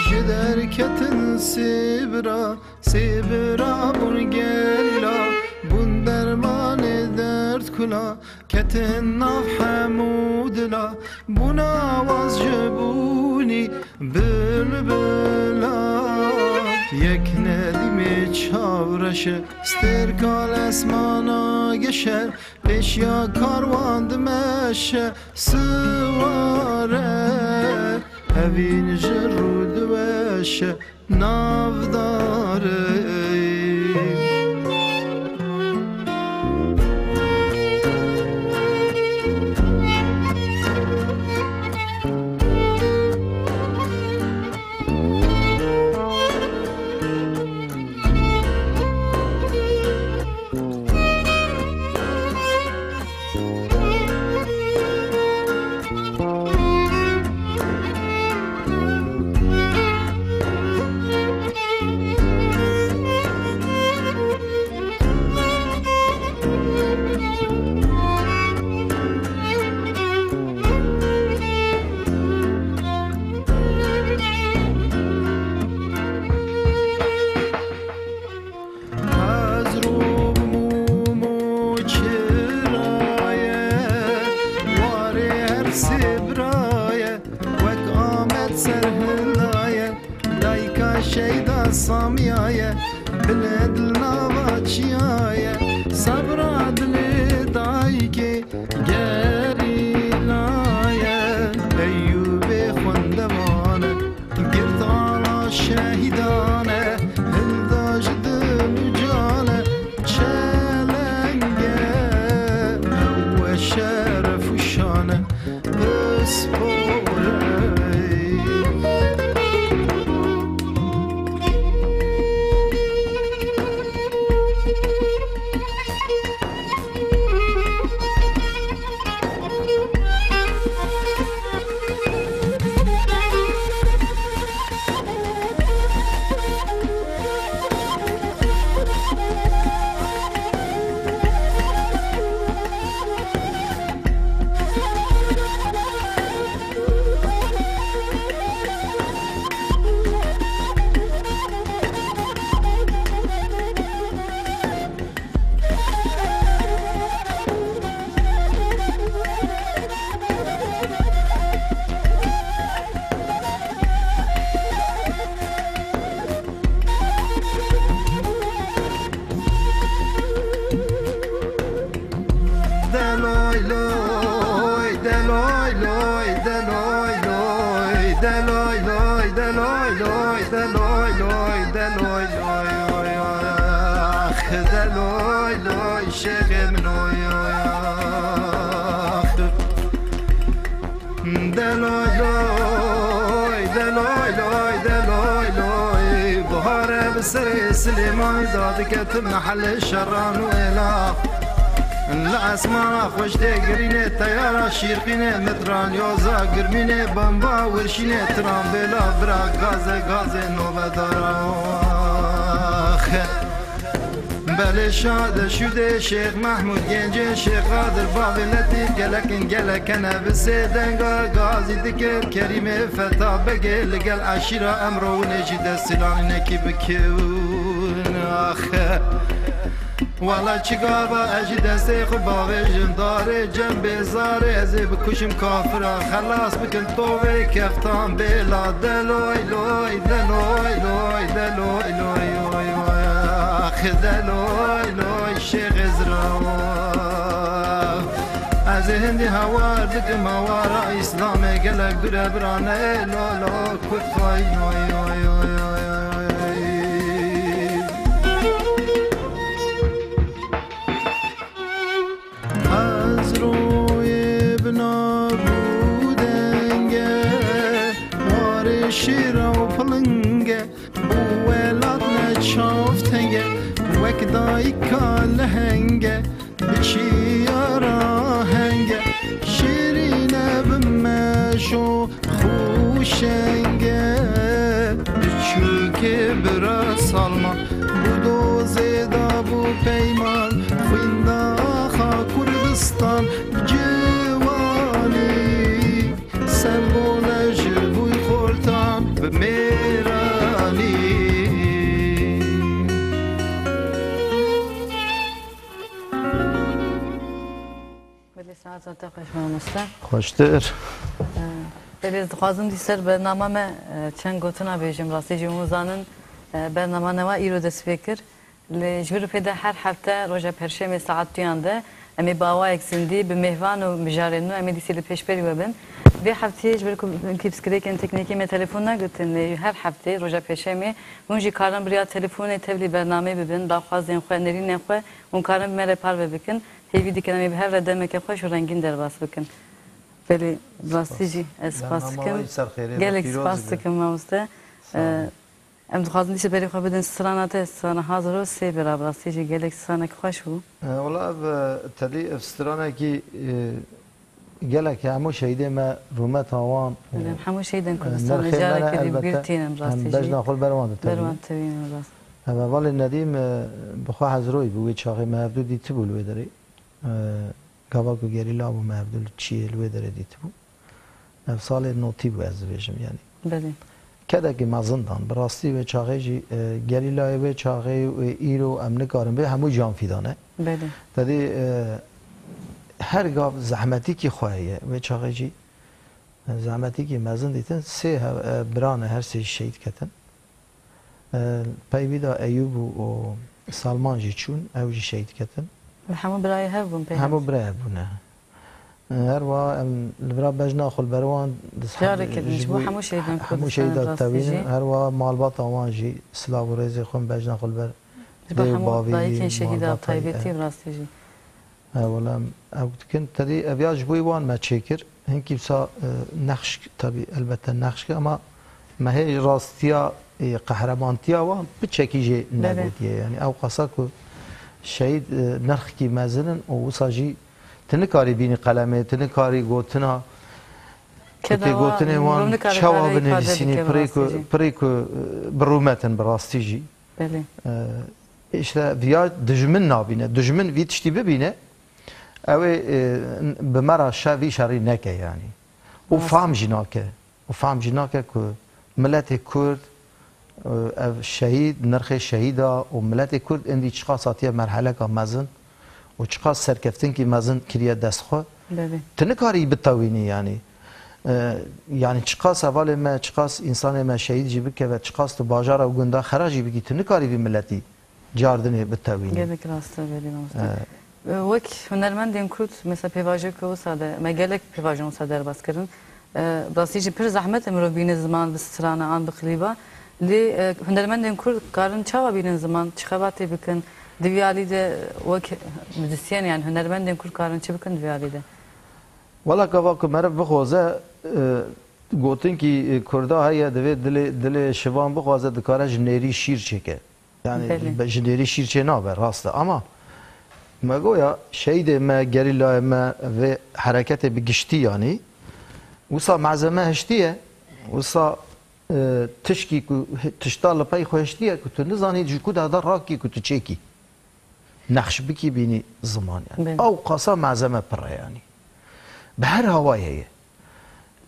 ji derketin sêbira, sêbira bûn gela, bûn dermanê derd kula, ketin nav hemû dila, bûn awaz ji bûnî bilbila. Yek nedîmê çavreşe, stêrka li esmana geşe, pêşiya karwan dimeşe, siware, hevîn ji rû diweşe, navdar ey. Pile dil nava çiya ye, sebra dilê dayikê gerîla ye. Eyûbê xwendevan e, girt ala şehîdan e, hilda ji dil û can e, çeleng e, ew e şeref û şan e. Pisporê. De loy loy, de loy loy, de loy loy, de loy loy, de loy loy, de loy loy, de loy loy, oy, oy, oy, ax, de loy loy, şêxê min, oy, oy, ax. De loy loy, de loy loy, de loy loy. Bihare bi serê Silêmanî da diketim mehelê şeran û êla. Li esmana xweş tê girînê teyara şîrqînê mitran yoza girmînê bomba wirşînê tran bêla bira gaze gazê nobedara. Belê şade şûdê Şêx Mehmûd Gencê Şêx Qadir bavê Letîf gelek in gelek hene bi sê denga gazî dikir Kerîmê Feta Begê li gel eşîra Emro winê jî dest silanînekî bikewin axe. Wala çi gava ez jî destê xwe bavêjim darê cem bêzarê ez ê bikujim kafira xelas bikim tovê keftan bêla de loy loy de loy loy de loy loy oy oy ax de loy loy şêxê zirawa. Ez ê hindî hawar dikim hawara Îslamê gelek dure birane lo lo kut koy oy oy oy oy oy. Ez royê bi nav û denge, warê şêra û pilinge, û welat ne çav tenge, wek dayika lehenge, bi çiya rahenge, şêrîne bi meşo xûşenge, biçûkê bira Salman, bû dozê da bû peyman, xwînda axa Kurdistan, ciwanî, sembole ji bûy xortan bi mêranî. Belê, saetan te xweş mamoste. Xweştir. Ee, belê, ez dixwazim dî ser bernama me, e, çend gotina bêjim. Rastî jî hûn zanin, e, bernama newa îro dest pê kir. Lê ji vir û pê de her hefte roja perşemê saet duyan de em ê bi awayek zindî, bi mêvan û mijarên nû em ê dîsê li pêşberî we bin. Vê hefteyê ji ber ku hinkî pirsgirêkên teknîkî me telefon negirtin, lê her hefteyê roja perşemê hûn jî karin bi riya telefonê tevlî bernameyê bibin, daxwazên xwe, nerînên xwe hûn karin bi me re parve bikin. Hêvî dikin em ê bi hev re demeke xweş û rengîn derbas bikin. Belê, bi rastî jî ez spas dikim. Gelek spas dikim mamoste. Sağ ol. Ee, em dixwazin dîsa berê xwe bidin strana te, strana hazir o, sê bira, bi rastî jî gelek stranek xweş bû. Ee, wala ev, e, tedî ev stranekî, e, gelek hemû şehîdê me, rûmeta wan, e, hemû şehîdên Kurdistanê careke dî bîr tînin, bi rastî jî. Em bejna xwe li ber wan de tevînin. Ber wan tevînin, rast. Ev hevalê Nedîm, e, bi xwe hezroyî bû, wê çaxê me hevdû dîtibû li wê derê. E, gava ku gerîla bû me hevdû li çiyê li wê derê dîtibû. Ev salê notî bû ez dibêjim yanî. Belê. Kedekî mezin dan. Bi rastî wê çaxê jî, e, gerîlayê wê çaxê û îro em nikarin vê hemû can fîdane. Belê. Tedî, e, her gav zehmetîkî xwe heye. Wê çaxê jî, e, zehmetîkî mezin dîtin. Sê hev-, e, birane her sê şehîd ketin. E, Pey wî de Eyûb û, û Salman jî çûn, ew jî şehîd ketin. Li hemû birayê hev bûn pê Hemû hev? Birayê bûne. E, her wa em li vira bejna xwe li ber wan dis-, Careke din ji ji bo bo hemû şehîdan hemû Kurdistanê şehîda rastî tewînin, jî. Her wa malbata wan jî silav û rêzê xwe bejna xwe li ber Ji bo dê û hemû bavî dayikên şehîda malbatayê, e. Taybetî rastî jî. E, wela em ew dikin. Tedî ev ya ji bo wan me çêkir. Hinkî wisa, e, nexş, tabî, elbette nexş kir, ama me hê rastiya, e, qehremantiya wan piçekî jê Belê. Negotiye. Yani ew qasa ku şehîd, e, nirxkî mezin in û wisa jî tu nikarî bînî qelemê, tu nikarî gotina, ku Keda tê wa gotinê wan mirovnik a çawa dikare îfade binivîsînî, bike bi pirê ku, rastî jî. Pirê ku, e, bi rûmet in bi rastî jî. Belê. E, işte viya dijmin nabîne. Dijmin vî tiştî bibîne, ew ê, e, bi me re şe-, vî şerî neke yani. Û Rast. Fam jî nake. Û fam jî nake ku miletê Kurd, e, ev şehîd, nirxê şehîda û miletê Kurd endî çiqas hatiye merheleka mezin û çiqas serkeftinkî mezin kiriye dest xwe. Belê. Tu nikarî bitewînî yani. E, yani çiqas hevalê me, çiqas insanê me şehîd jî bike ve çiqas tu bajara û gunda xera jî bikî, tu nikarî vî miletî cardinê bitewînî. Gelek rast e, belê mamoste. E. E, wek hunermendên Kurd, mesela pêvajoyeke wisa de, me gelek pêvajoyên wisa derbas kirin. E, rastî jî pir zehmet e mirov bîne ziman bi strana an bi klîba. Lê, e, hunermendên Kurd karin çawa bînin ziman, çi xebatê bikin? Di vî alî de wek muzîsyen, yani hunermendên Kurd karin çi bikin di vî alî de? Wela gava ku meriv bixwaze, e, gotinkî, e, Kurda heye, divê dilê, dilê şivan bixwaze, dikare ji nêrî şîr çêke. Yani Belê. Be-, ji nêrî şîr çê nabe, rast e. Ama me goya şehîdê me, gerîlayê me, vê hereketê bi giştî yanî, wisa malzeme hiştiye, wisa, e, tişkî ku hi-, tişta li pey xwe hiştiye ku tu nizanî ji ku de da rakî ku tu çêkî. Nexş bikî bînî ziman yani. Belê. Ew qasa malzeme pir e yani. Bi her hawayê heye.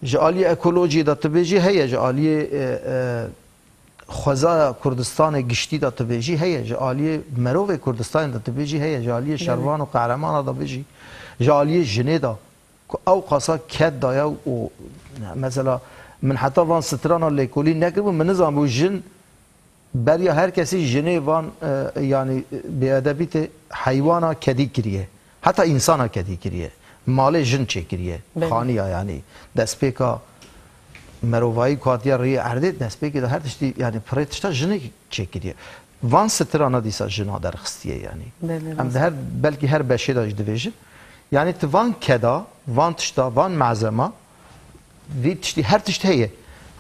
Ji aliyê ekolojiyê de tu bêjî heye, ji aliyê, e, e, xwezaya Kurdistanê giştî de tu bêjî heye, ji aliyê merovê Kurdistanê de tu bêjî heye, ji aliyê Belê. Şervan û qehremana de bêjî, ji aliyê jinê de ku ew qasa ked daye û mesela min heta van strana lêkolîn nekiribû, min nizanbû jin Beriya her kesî jinê van, e, yanî, e, bêedebî tê heywana kedî kiriye. Heta însana kedî kiriye. Malê jin çêkiriye. Belê. Xaniya yanî. Destpêka merovayî ku hatiye rêyê erdê, destpêkê de her tiştî, yanî pirê tişta jinê çêkiriye. Van strana dîsa jina derxistiye yanî. Belê, Em rast. Di her, belkî her beşê de jî divêjin. Yanî tu van keda, van tişta, van malzema, vî tiştî, her tişt heye.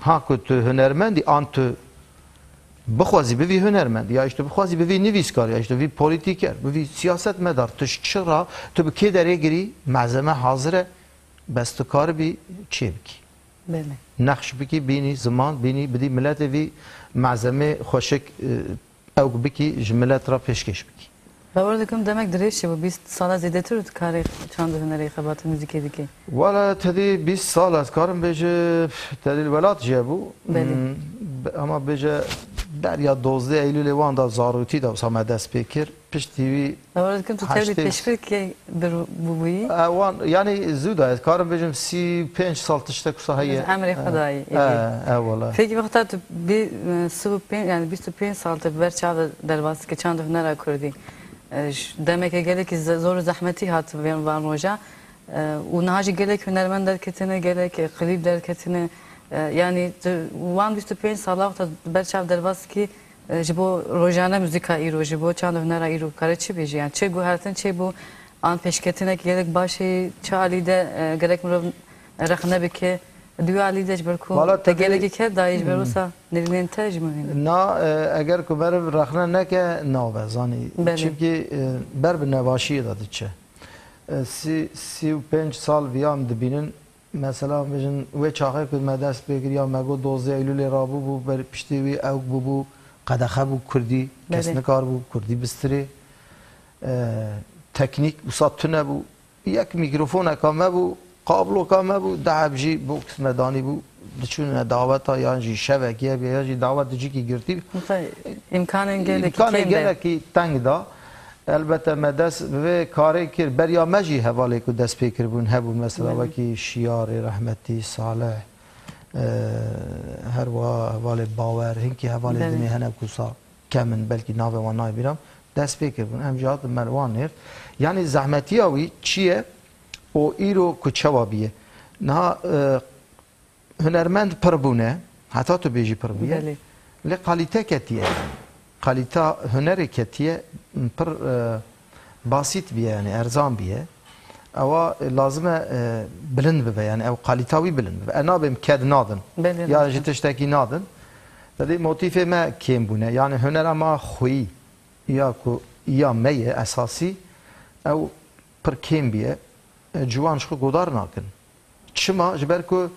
Ha ku tu hunermendî an tu bixwazî bivî hunermend, ya işte bixwazî bivî nivîskar, ya işte bivî polîtîker, bivî siyasetmedar, tu ji çi ra, tu bi kê derê girî, malzeme hazir e, bes tu karibî çê bikî. Belê. Nexş bikî, bînî ziman, bînî bidî miletê vî malzemê xweşik, e, ew bikî, ji milet ra pêşkêş bikî. Bawer dikim demek dirêj çêbû, bîst sala zêdetir tu karê çand û hunerê xebatê muzîkê dikî. Wala tedî bîst sal ez karim bêje, tedî li welat jî hebû. Belê. Hmm, be-, ama bêje beriya dozdeh Eylûlê wan da zarûtî de wisa me dest pê kir. Piştî wî Bawer dikim tu tevlî heştê pêşbirkê bir bûbûyî. E, wan, yanî zû da ez karim bêjim sî û pênc sal tiştek wisa heye. Emrê Xwedayî, E, êdî. E, e, wala. Peki wexta tu bî, e, sî û pênc, yani bîst û pênc sal te bi ber çav de derbas dike çand û hunera kurdî. E, ş-, demeke gelekî ze-, zor û zehmetî hat vê-, van roja. E, û niha jî gelek hunermend derketine, gelek, e, klîp derketine. E, yanî tu wan bîst û pênc sala wexta ber çav derbas dikî, e, ji bo rojane muzîka îro, ji bo çand û hunera îro kare çi bêjî? Yani çi guhertin çêbû, an pêşketinek gelek baş ê, çi alî de, e, gerek mirov rexne bike? Di wî alî de ji ber ku Wala te tedê gelekî ked dayî ji ber Hmm. wisa nêrînên te jî muhîm in. Na, e, eger ku meriv rexne neke, nabe, zanî. Belê. Çimkî, e, ber bi nebaşiyê de diçe. E, sî, sî û pênc sal viya em dibînin, mesela, bijin, wê çaxê ku me dest pê kir, ya me got dozdeh Eylûlê rabûbû, ber piştî wî ewk bûbû, qedexe bû kurdî, kes Belê. Nikaribû kurdî bistirê. E, teknîk wisa tune bû. Yek mîkrofoneka me bû, kabloka me bû, deheb jî boks me danîbû, diçûne daweta yan jî şevekî hebiye yan jî dawet di cîkî girtî. Wisa îmkanên gelekî Îmkanên kêm de. Gelekî teng da. Elbette me dest bi vê karê kir. Beriya me jî hevalê ku dest pê kiribûn hebûn, mesela Belê. Wekî Şiyarê rehmetî, Salih, E, her wiha hevalê Bawer, hinkî hevalê Belê. dinê hene ku wisa kem in, belkî navê wan nayê bîra min, dest pê kiribûn. Em jî hatin me li wan nêrt. Yanî zehmetiya wî çi ye û îro ku çawa bûye? Niha, e, hunermend pir bûne, heta tu bêjî pir bûye. Belê. Lê kalîte ketiye. Kalîta hunerê ketiye, pir, e, basît bûye, yanî erzan bûye. Ewa, e, lazim e, e, bilind bibe, yanî ew kalîta wî bilind bibe. E, nabêm ked nadin. Belê, Ya rast ji e. tiştekî nadin. Te dî motîfê me kêm bûne. Yanî hunera me xweyî ya ku ya me ye esasî, ew pir kêm bûye. E, ciwan ji xwe godar nakin. Çima? Ji ber ku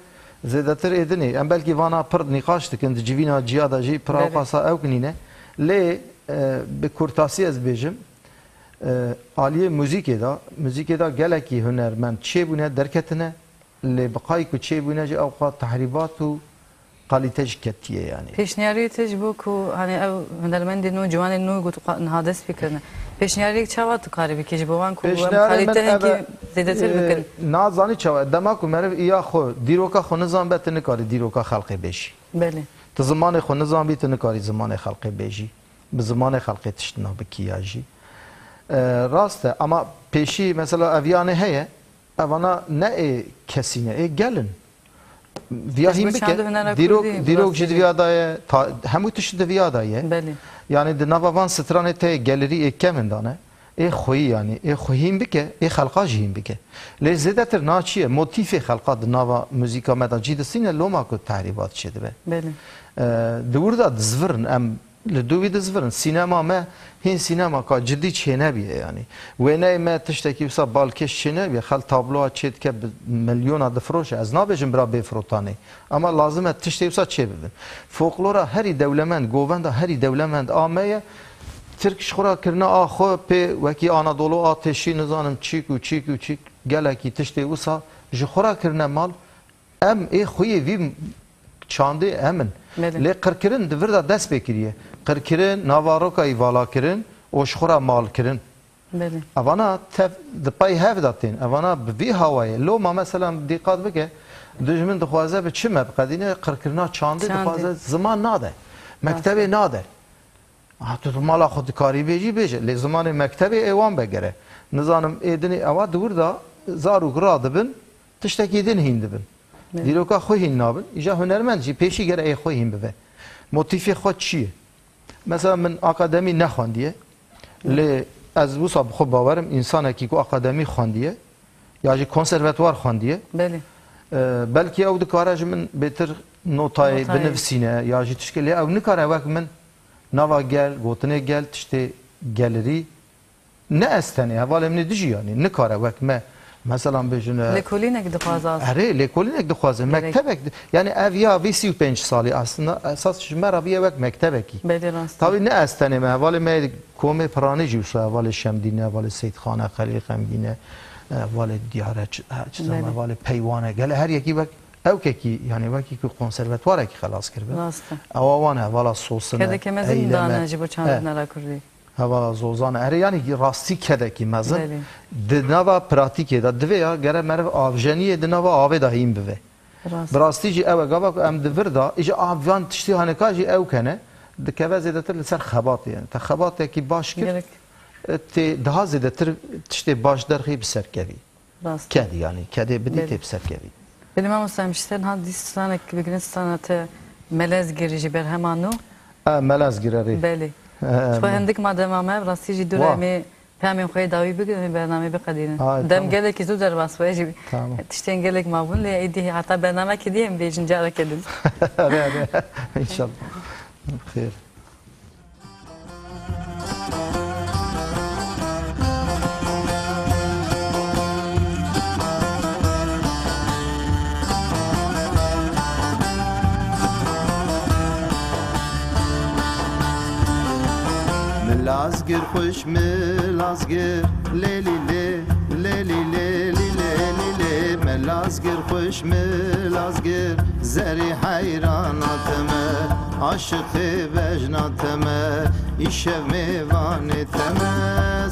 zêdetir ê dinê, em belkî vana pir nîqaş dikin, di civîna ciya de jî pir Belê. ewqasa ew nîne. Lê, e, bi kurtasî ez bêjim, e, aliyê muzîkê de, muzîkê de gelekî hunermend çêbûne, derketine, lê bi qayî ku çêbûne jî ewqas tehrîbat û kalîte jî ketiye yanî. Pêşniyarê te ji bo ku, hani, ev hunermendên nû, ciwanên nû ku tu qa-, niha dest pê kirine. Pêşniyarê çawa tu karî bikî ji bo wan ku em Pêşniyarê kalîte min hinkî ev e, zêdetir e, bikin? Nazanî çawa. Dema ku meriv iya xwe, dîroka xwe nizanbe, tu nikarî dîroka xelkê bêjî. Belê. Tu zimanê xwe nizanbî, tu nikarî zimanê xelkê bêjî. Bi zimanê xelkê tiştina bikî ya jî. E, rast e, ama pêşî mesela ev yanê heye, evana ne ê kesî ne, ê gel in. Viya Kes hîn bike. Dîrok, dîrok ji diviya da ye, ta-, hemû tişt diviya da ye. Belê. Yanî di nava van stranê te gelirî ê kevin dane. Ê xweyî yanî, ê xwe hîn bike, ê xelqa jî hîn bike. Lê zêdetir na çi ye? Motîfê xelqa di nava muzîka me de cî distîne loma ku tehrîbat çêdibe. Belê. E, di wir de dizvirin em Li dû wî dizvirin. Sînema me hîn sînemaka cidî çênebûye yanî. Wêneyê me tiştekî wisa balkêş çênebûye. Xelk tabloya çêdike bi milyona difiroşe. Ez nabêjim bira bê firotanê. Ama lazim e tiştê wisa çêbibin. Folklora herî dewlemend, govenda herî dewlemend a me ye. Tirk ji xwe re kirine a xwe pê wekî Anadolu Ateşî nizanim çîk û çîk û çîk gelekî tiştê wisa ji xwe re kirine mal. Em ê xweyê vî çandê em in. Belê. Lê qirkirin di vir de dest pê kiriye. Qirkirin, nava rokayî vala kirin û ji xwe re mal kirin. Belê. Evana tev di pey hev de tên. Evana bi vî hawayê. Loma mesela dîqat bike, dijmin dixwaze bi çi me biqedîne, qirkirina çandê Çandê. dixwaze, ziman nade. Mektebê Rast. nade. Ha, tu, tu mala xwe dikarî bêjî, bêje. Lê zimanê mektebê ê wan vegere. Nizanim ê dinê ewa di wir de zarok radibin, tiştekî din hîn dibin. Evet. Dîroka xwe hîn nabin. Îja hunermend jî pêşî gere ê xwe hîn bibe. Motîfê xwe çi ye? Mesela min akademî nexwendiye. Evet. Lê ez wisa bi xwe bawer im, însanekî ku akademî xwendiye, ya jî konservetuar xwendiye. Belê. E, belkî ew dikare ji min bêtir notayê Notayê. binivîsîne, ya jî tişkê, lê ew nikare wek min nava gel, gotinê gel, tiştê gelirî ne ez tenê, hevalê min ê dijî yanî, nikare wek me, meselan bêjin, e, Lêkolînek dixwaze aslında. Erê, lêkolînek dixwaze, Gerek. mektebek di-, yanî ev ya vî sî û pênc salî aslında esas ji me re bûye wek mektebekî. Belê rast. Tawî ne ez tenê me, hevalê me komê piranî jî wisa, hevalê Şemdîn e, hevalê Seyîdxan e, Xelîl Xemgîn e, hevalê Diyar e, çi, ha, çi zema, Belê. hevalê Peywan e. Gele her yekî wek, ewkekî, yanî wekî ku konservetuarekî xelas kiribe. Rast e. Ewa wan e, hevala Sosin e, Kedeke mezin Eylem e. dane ji bo E. çandina ra kurdî. Hevala Zozan e. Erê, yanî rastî kedekî mezin. Belê. Di nava pratîkê de divê ya gere meriv avjeniyê di nava avê de hîn bive. Rast. Bi rastî jî ew e gava ku em di vir de, îja av van tiştî hanika jî ew kene, dikeve zêdetir li ser xebatê. Yanî te xebatekî baş kir, Gerek. e, tê daha zêdetir tiştê baş derxî bi ser kevî. Rast. Ked yanî, kedê bidî Belê. tê bi ser kevî. Belê mamosta, em ji te niha dî stranek bigrin, strana te Melezgir ji berhema nû. E, Melezgir, erê. Belê. E, Xwe me- hindik ma dema me, rastî jî dû Wa. re em ê peyamên xwe yê dawî bigirin, em ê bernameyê biqedînin. Ay, Dem tamam. gelekî zû derbas bû, jî Tamam. tiştên gelek mabûn, lê êdî heta bernamekê dî em bêjin careke din. Erê, erê. Înşallah. Xêr. Milazgir xweş, milazgir, lê lî lê, lê lî lê, lî lê, lî lê, milazgir xweş, milazgir, zerî heyrana te me, aşiqê bejna te me, îşev mêvanê te me,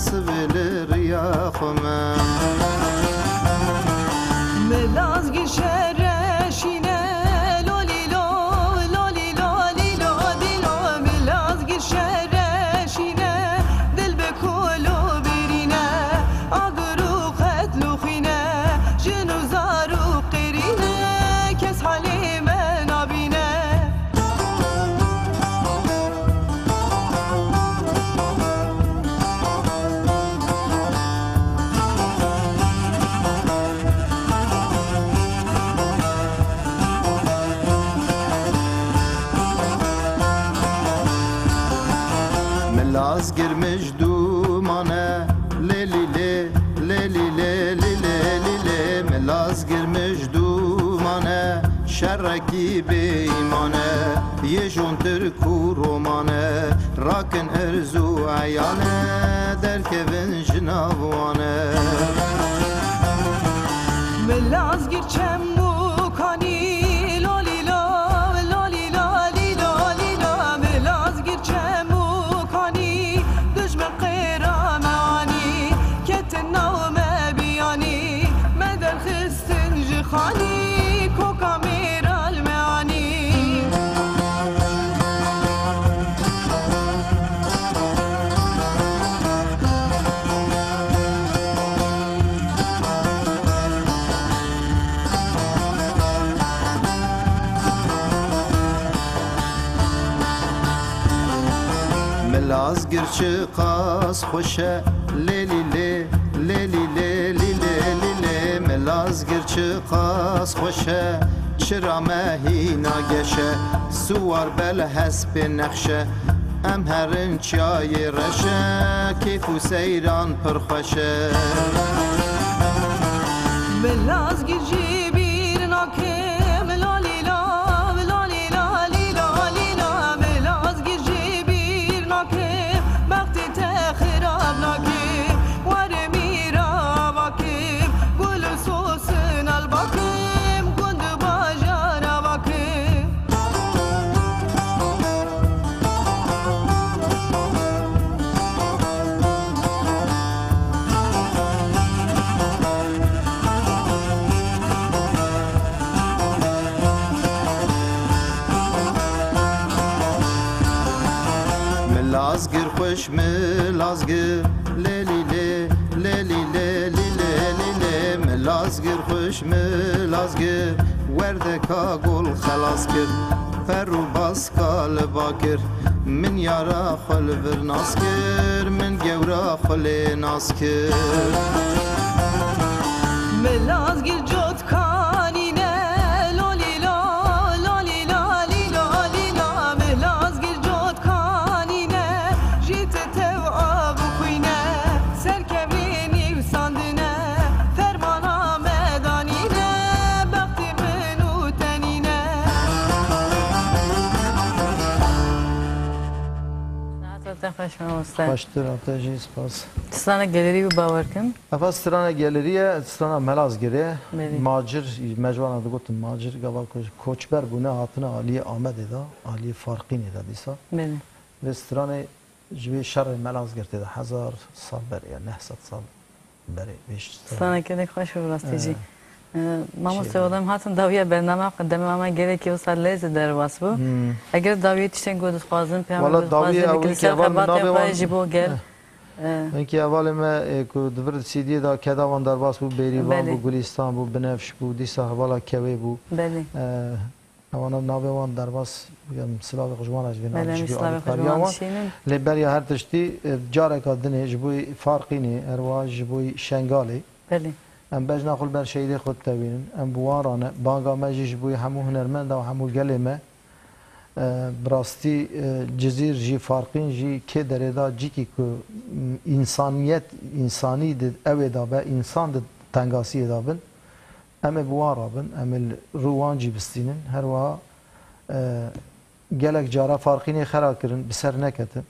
sibê li riya xwe me. Milazgir şereşîne, Laz girmiş dumane, lê lî lê, lê lî lê, lî lê, lî lê, mi laz girmiş dumane, şerekî bêîmane, yê jontir ku romane, rakin erz û eyane, derkevin ji nav wane. Mi laz gir çem û kanî, lo lî lo, lo lî lo, lî lo, lî lo, mi laz gir çem û kanî, dijmin qêra me anî, ketin nav me biyanî, me derxistin ji xanî, koka mêra li me anî. Mi laz gir çiqas xweş e, lê lî lê, lê lî lê, lî lê, lî lê. Mi laz gir çiqas xweş e, çira me hîna geş e, siwar be li hespê nexş e. Em herin çiyayê reş e, kêf û seyran pir xweş e. Mi laz gir ji bîr nakim, lo lî lo, lo lî lo, lî lo, lî lo. Mi laz gir ji bîr nakim, bextê te xirab nakim. Were mîra bakim, gul û sosin al bakim, gund û bajara bakim. Mi laz gir xweş, mi laz gir, lê lî lê, lê lî lê, lî lê, lî lê. Mi laz gir xweş, mi laz gir, werdeka gul xelas kir, per û baska li ba kir. Min yara xwe li vir nas kir, min gewra xwe lê nas kir. Mi laz gir cot kanîne, lo lî lo, lo lî lo, lî lo, lî lo. Mi laz gir cot kanîne, ji te tev av û xwîne, serkevnê nîvsandine, fermana me danîne, bextê min û tenîne. Saet te xweş mamoste. Xweştir, te jî spas. Strana gelerî bû, bawer kim. Ev strana gelerî ye, strana Melazgirê. Belê. Macir, me ji wan re digotin macir, gava ku koçber bûne, hatine aliyê Amedê de, aliyê Farqînê de dîsa. Belê. Vê stranê ji vê şerê Melazgirtê de hezar sal berê, ya neh sed sal berê vê ş-, stranê. Straneke gelek xweş û rastî jî. Ee, Ee, mamoste, şey, wela em hatin dawiya bername, demê me gelekî wisa lez derbas bû. Hmm. Eger dawiyê tiştên ku dixwazin, peyama Wala ku dixwazin, dawiyê bikin ewilî ki ser heval min xebatên navê xwe wan, jî bo gel. Eh. Ee, Hinkî hevalê me, ê, ku di vir C D'yê de keda wan derbas bû, Bêrîvan Belê. bû, Gulîstan bû, Binevş bû, dîsa hevala Kewê bû. Belê. Ee, Ewana navê wan derbas, em silavê xwe ji wan re ji vê Belê, navê em jî silavê xwe ji alîkariya wan wan. dişînin. Lê beriya her tiştî, e, careka dinê ji bo Farqînê, herwiha ji bo Şengalê. Belê. Em bejna xwe li ber şehîdê xwe ditewînin. Em bi wan re ne. Banga me jî ji bo hemû hunermenda û hemû gelê me. E, bi rastî, e, Cizîr jî, Farqîn jî kê derê da cîkî ku, m, însaniyet, însanî di ewê da be, însan di tengasiyê da bin. Em ê bi wan re bin, em ê li rû wan jî bistînin. Her wiha, e, gelek cara Farqînê xera kirin, bi ser neketin.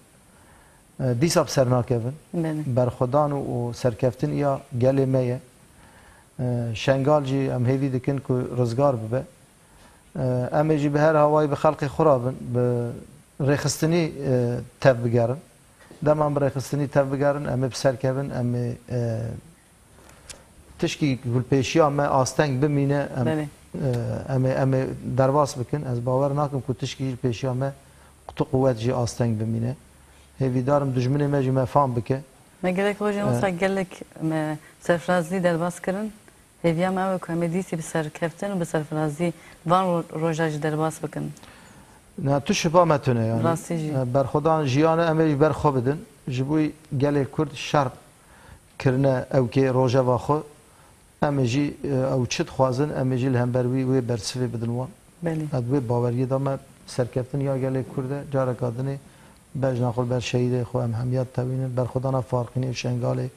E, dîsa bi ser nakevin. Belê. Berxwedan û, û serkeftin ya gelê me ye. E, Şengal jî em hêvî dikin ku rizgar bibe. E, em ê jî bi her hawayî bi xelkê xwe re bin, bi rêxistinî, e, tev bigerin. Dema em bi rêxistinî tev bigerin, em ê bi ser kevin, em ê, e, tişkî ku li pêşiya me asteng bimîne, em, Belê. e, em ê, em ê derbas bikin. Ez bawer nakim ku tişkî ji pêşiya me qutu quwet jî asteng bimîne. Hêvîdar im dijminê me jî me fam bike. Me gelek rojên E, wisa gelek me serfirazî derbas kirin. Hêviya me ew e ku em ê dîsî bi serkeftin û bi serfirazî van ro-, roja jî derbas bikin. Na, tu şipa me tune yani. Rastî jî. E, berxwedan jiyane em ê ji ber xwe bidin. Ji bo gelê Kurd şer kirine ewkê rojeva xwe. Em ê jî, e, ew çi dixwazin, em ê jî li hember wî wê bersivê bidin wan. Belê. Ez wê baweriyê de me serkeftin ya gelê Kurd e, careka dinê Bejna xwe ber şehîdê xwe em hemiya tewînin, berxwedana Farqînê û Şengalê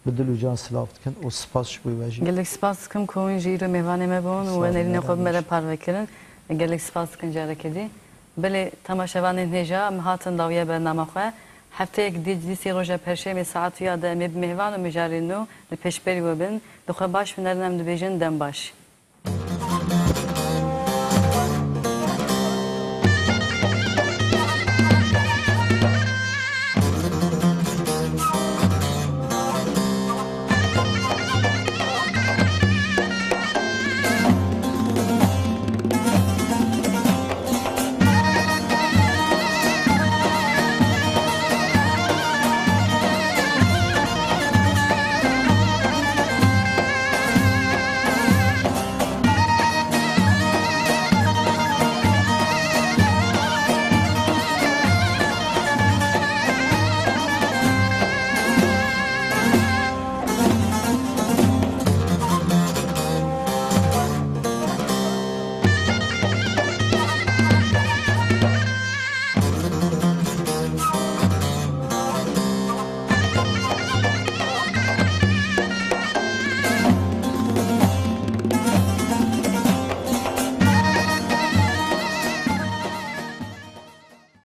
bi dil û can silav dikin û spas ji bo we jî. Gelek spas dikim ku hûn jî îro mêvanê me bûn û we nerînê xwe bi me re parve kirin. Gelek spas dikin carekê dî. Belê temaşevanên hêja, em hatin dawiya bernama xwe. Hefteyek dî, dîsî roja perşemê saet ya de em ê bi mêvan û mijarê nû li pêşberî we bin. Li xwe baş binerin, em dibêjin dem baş.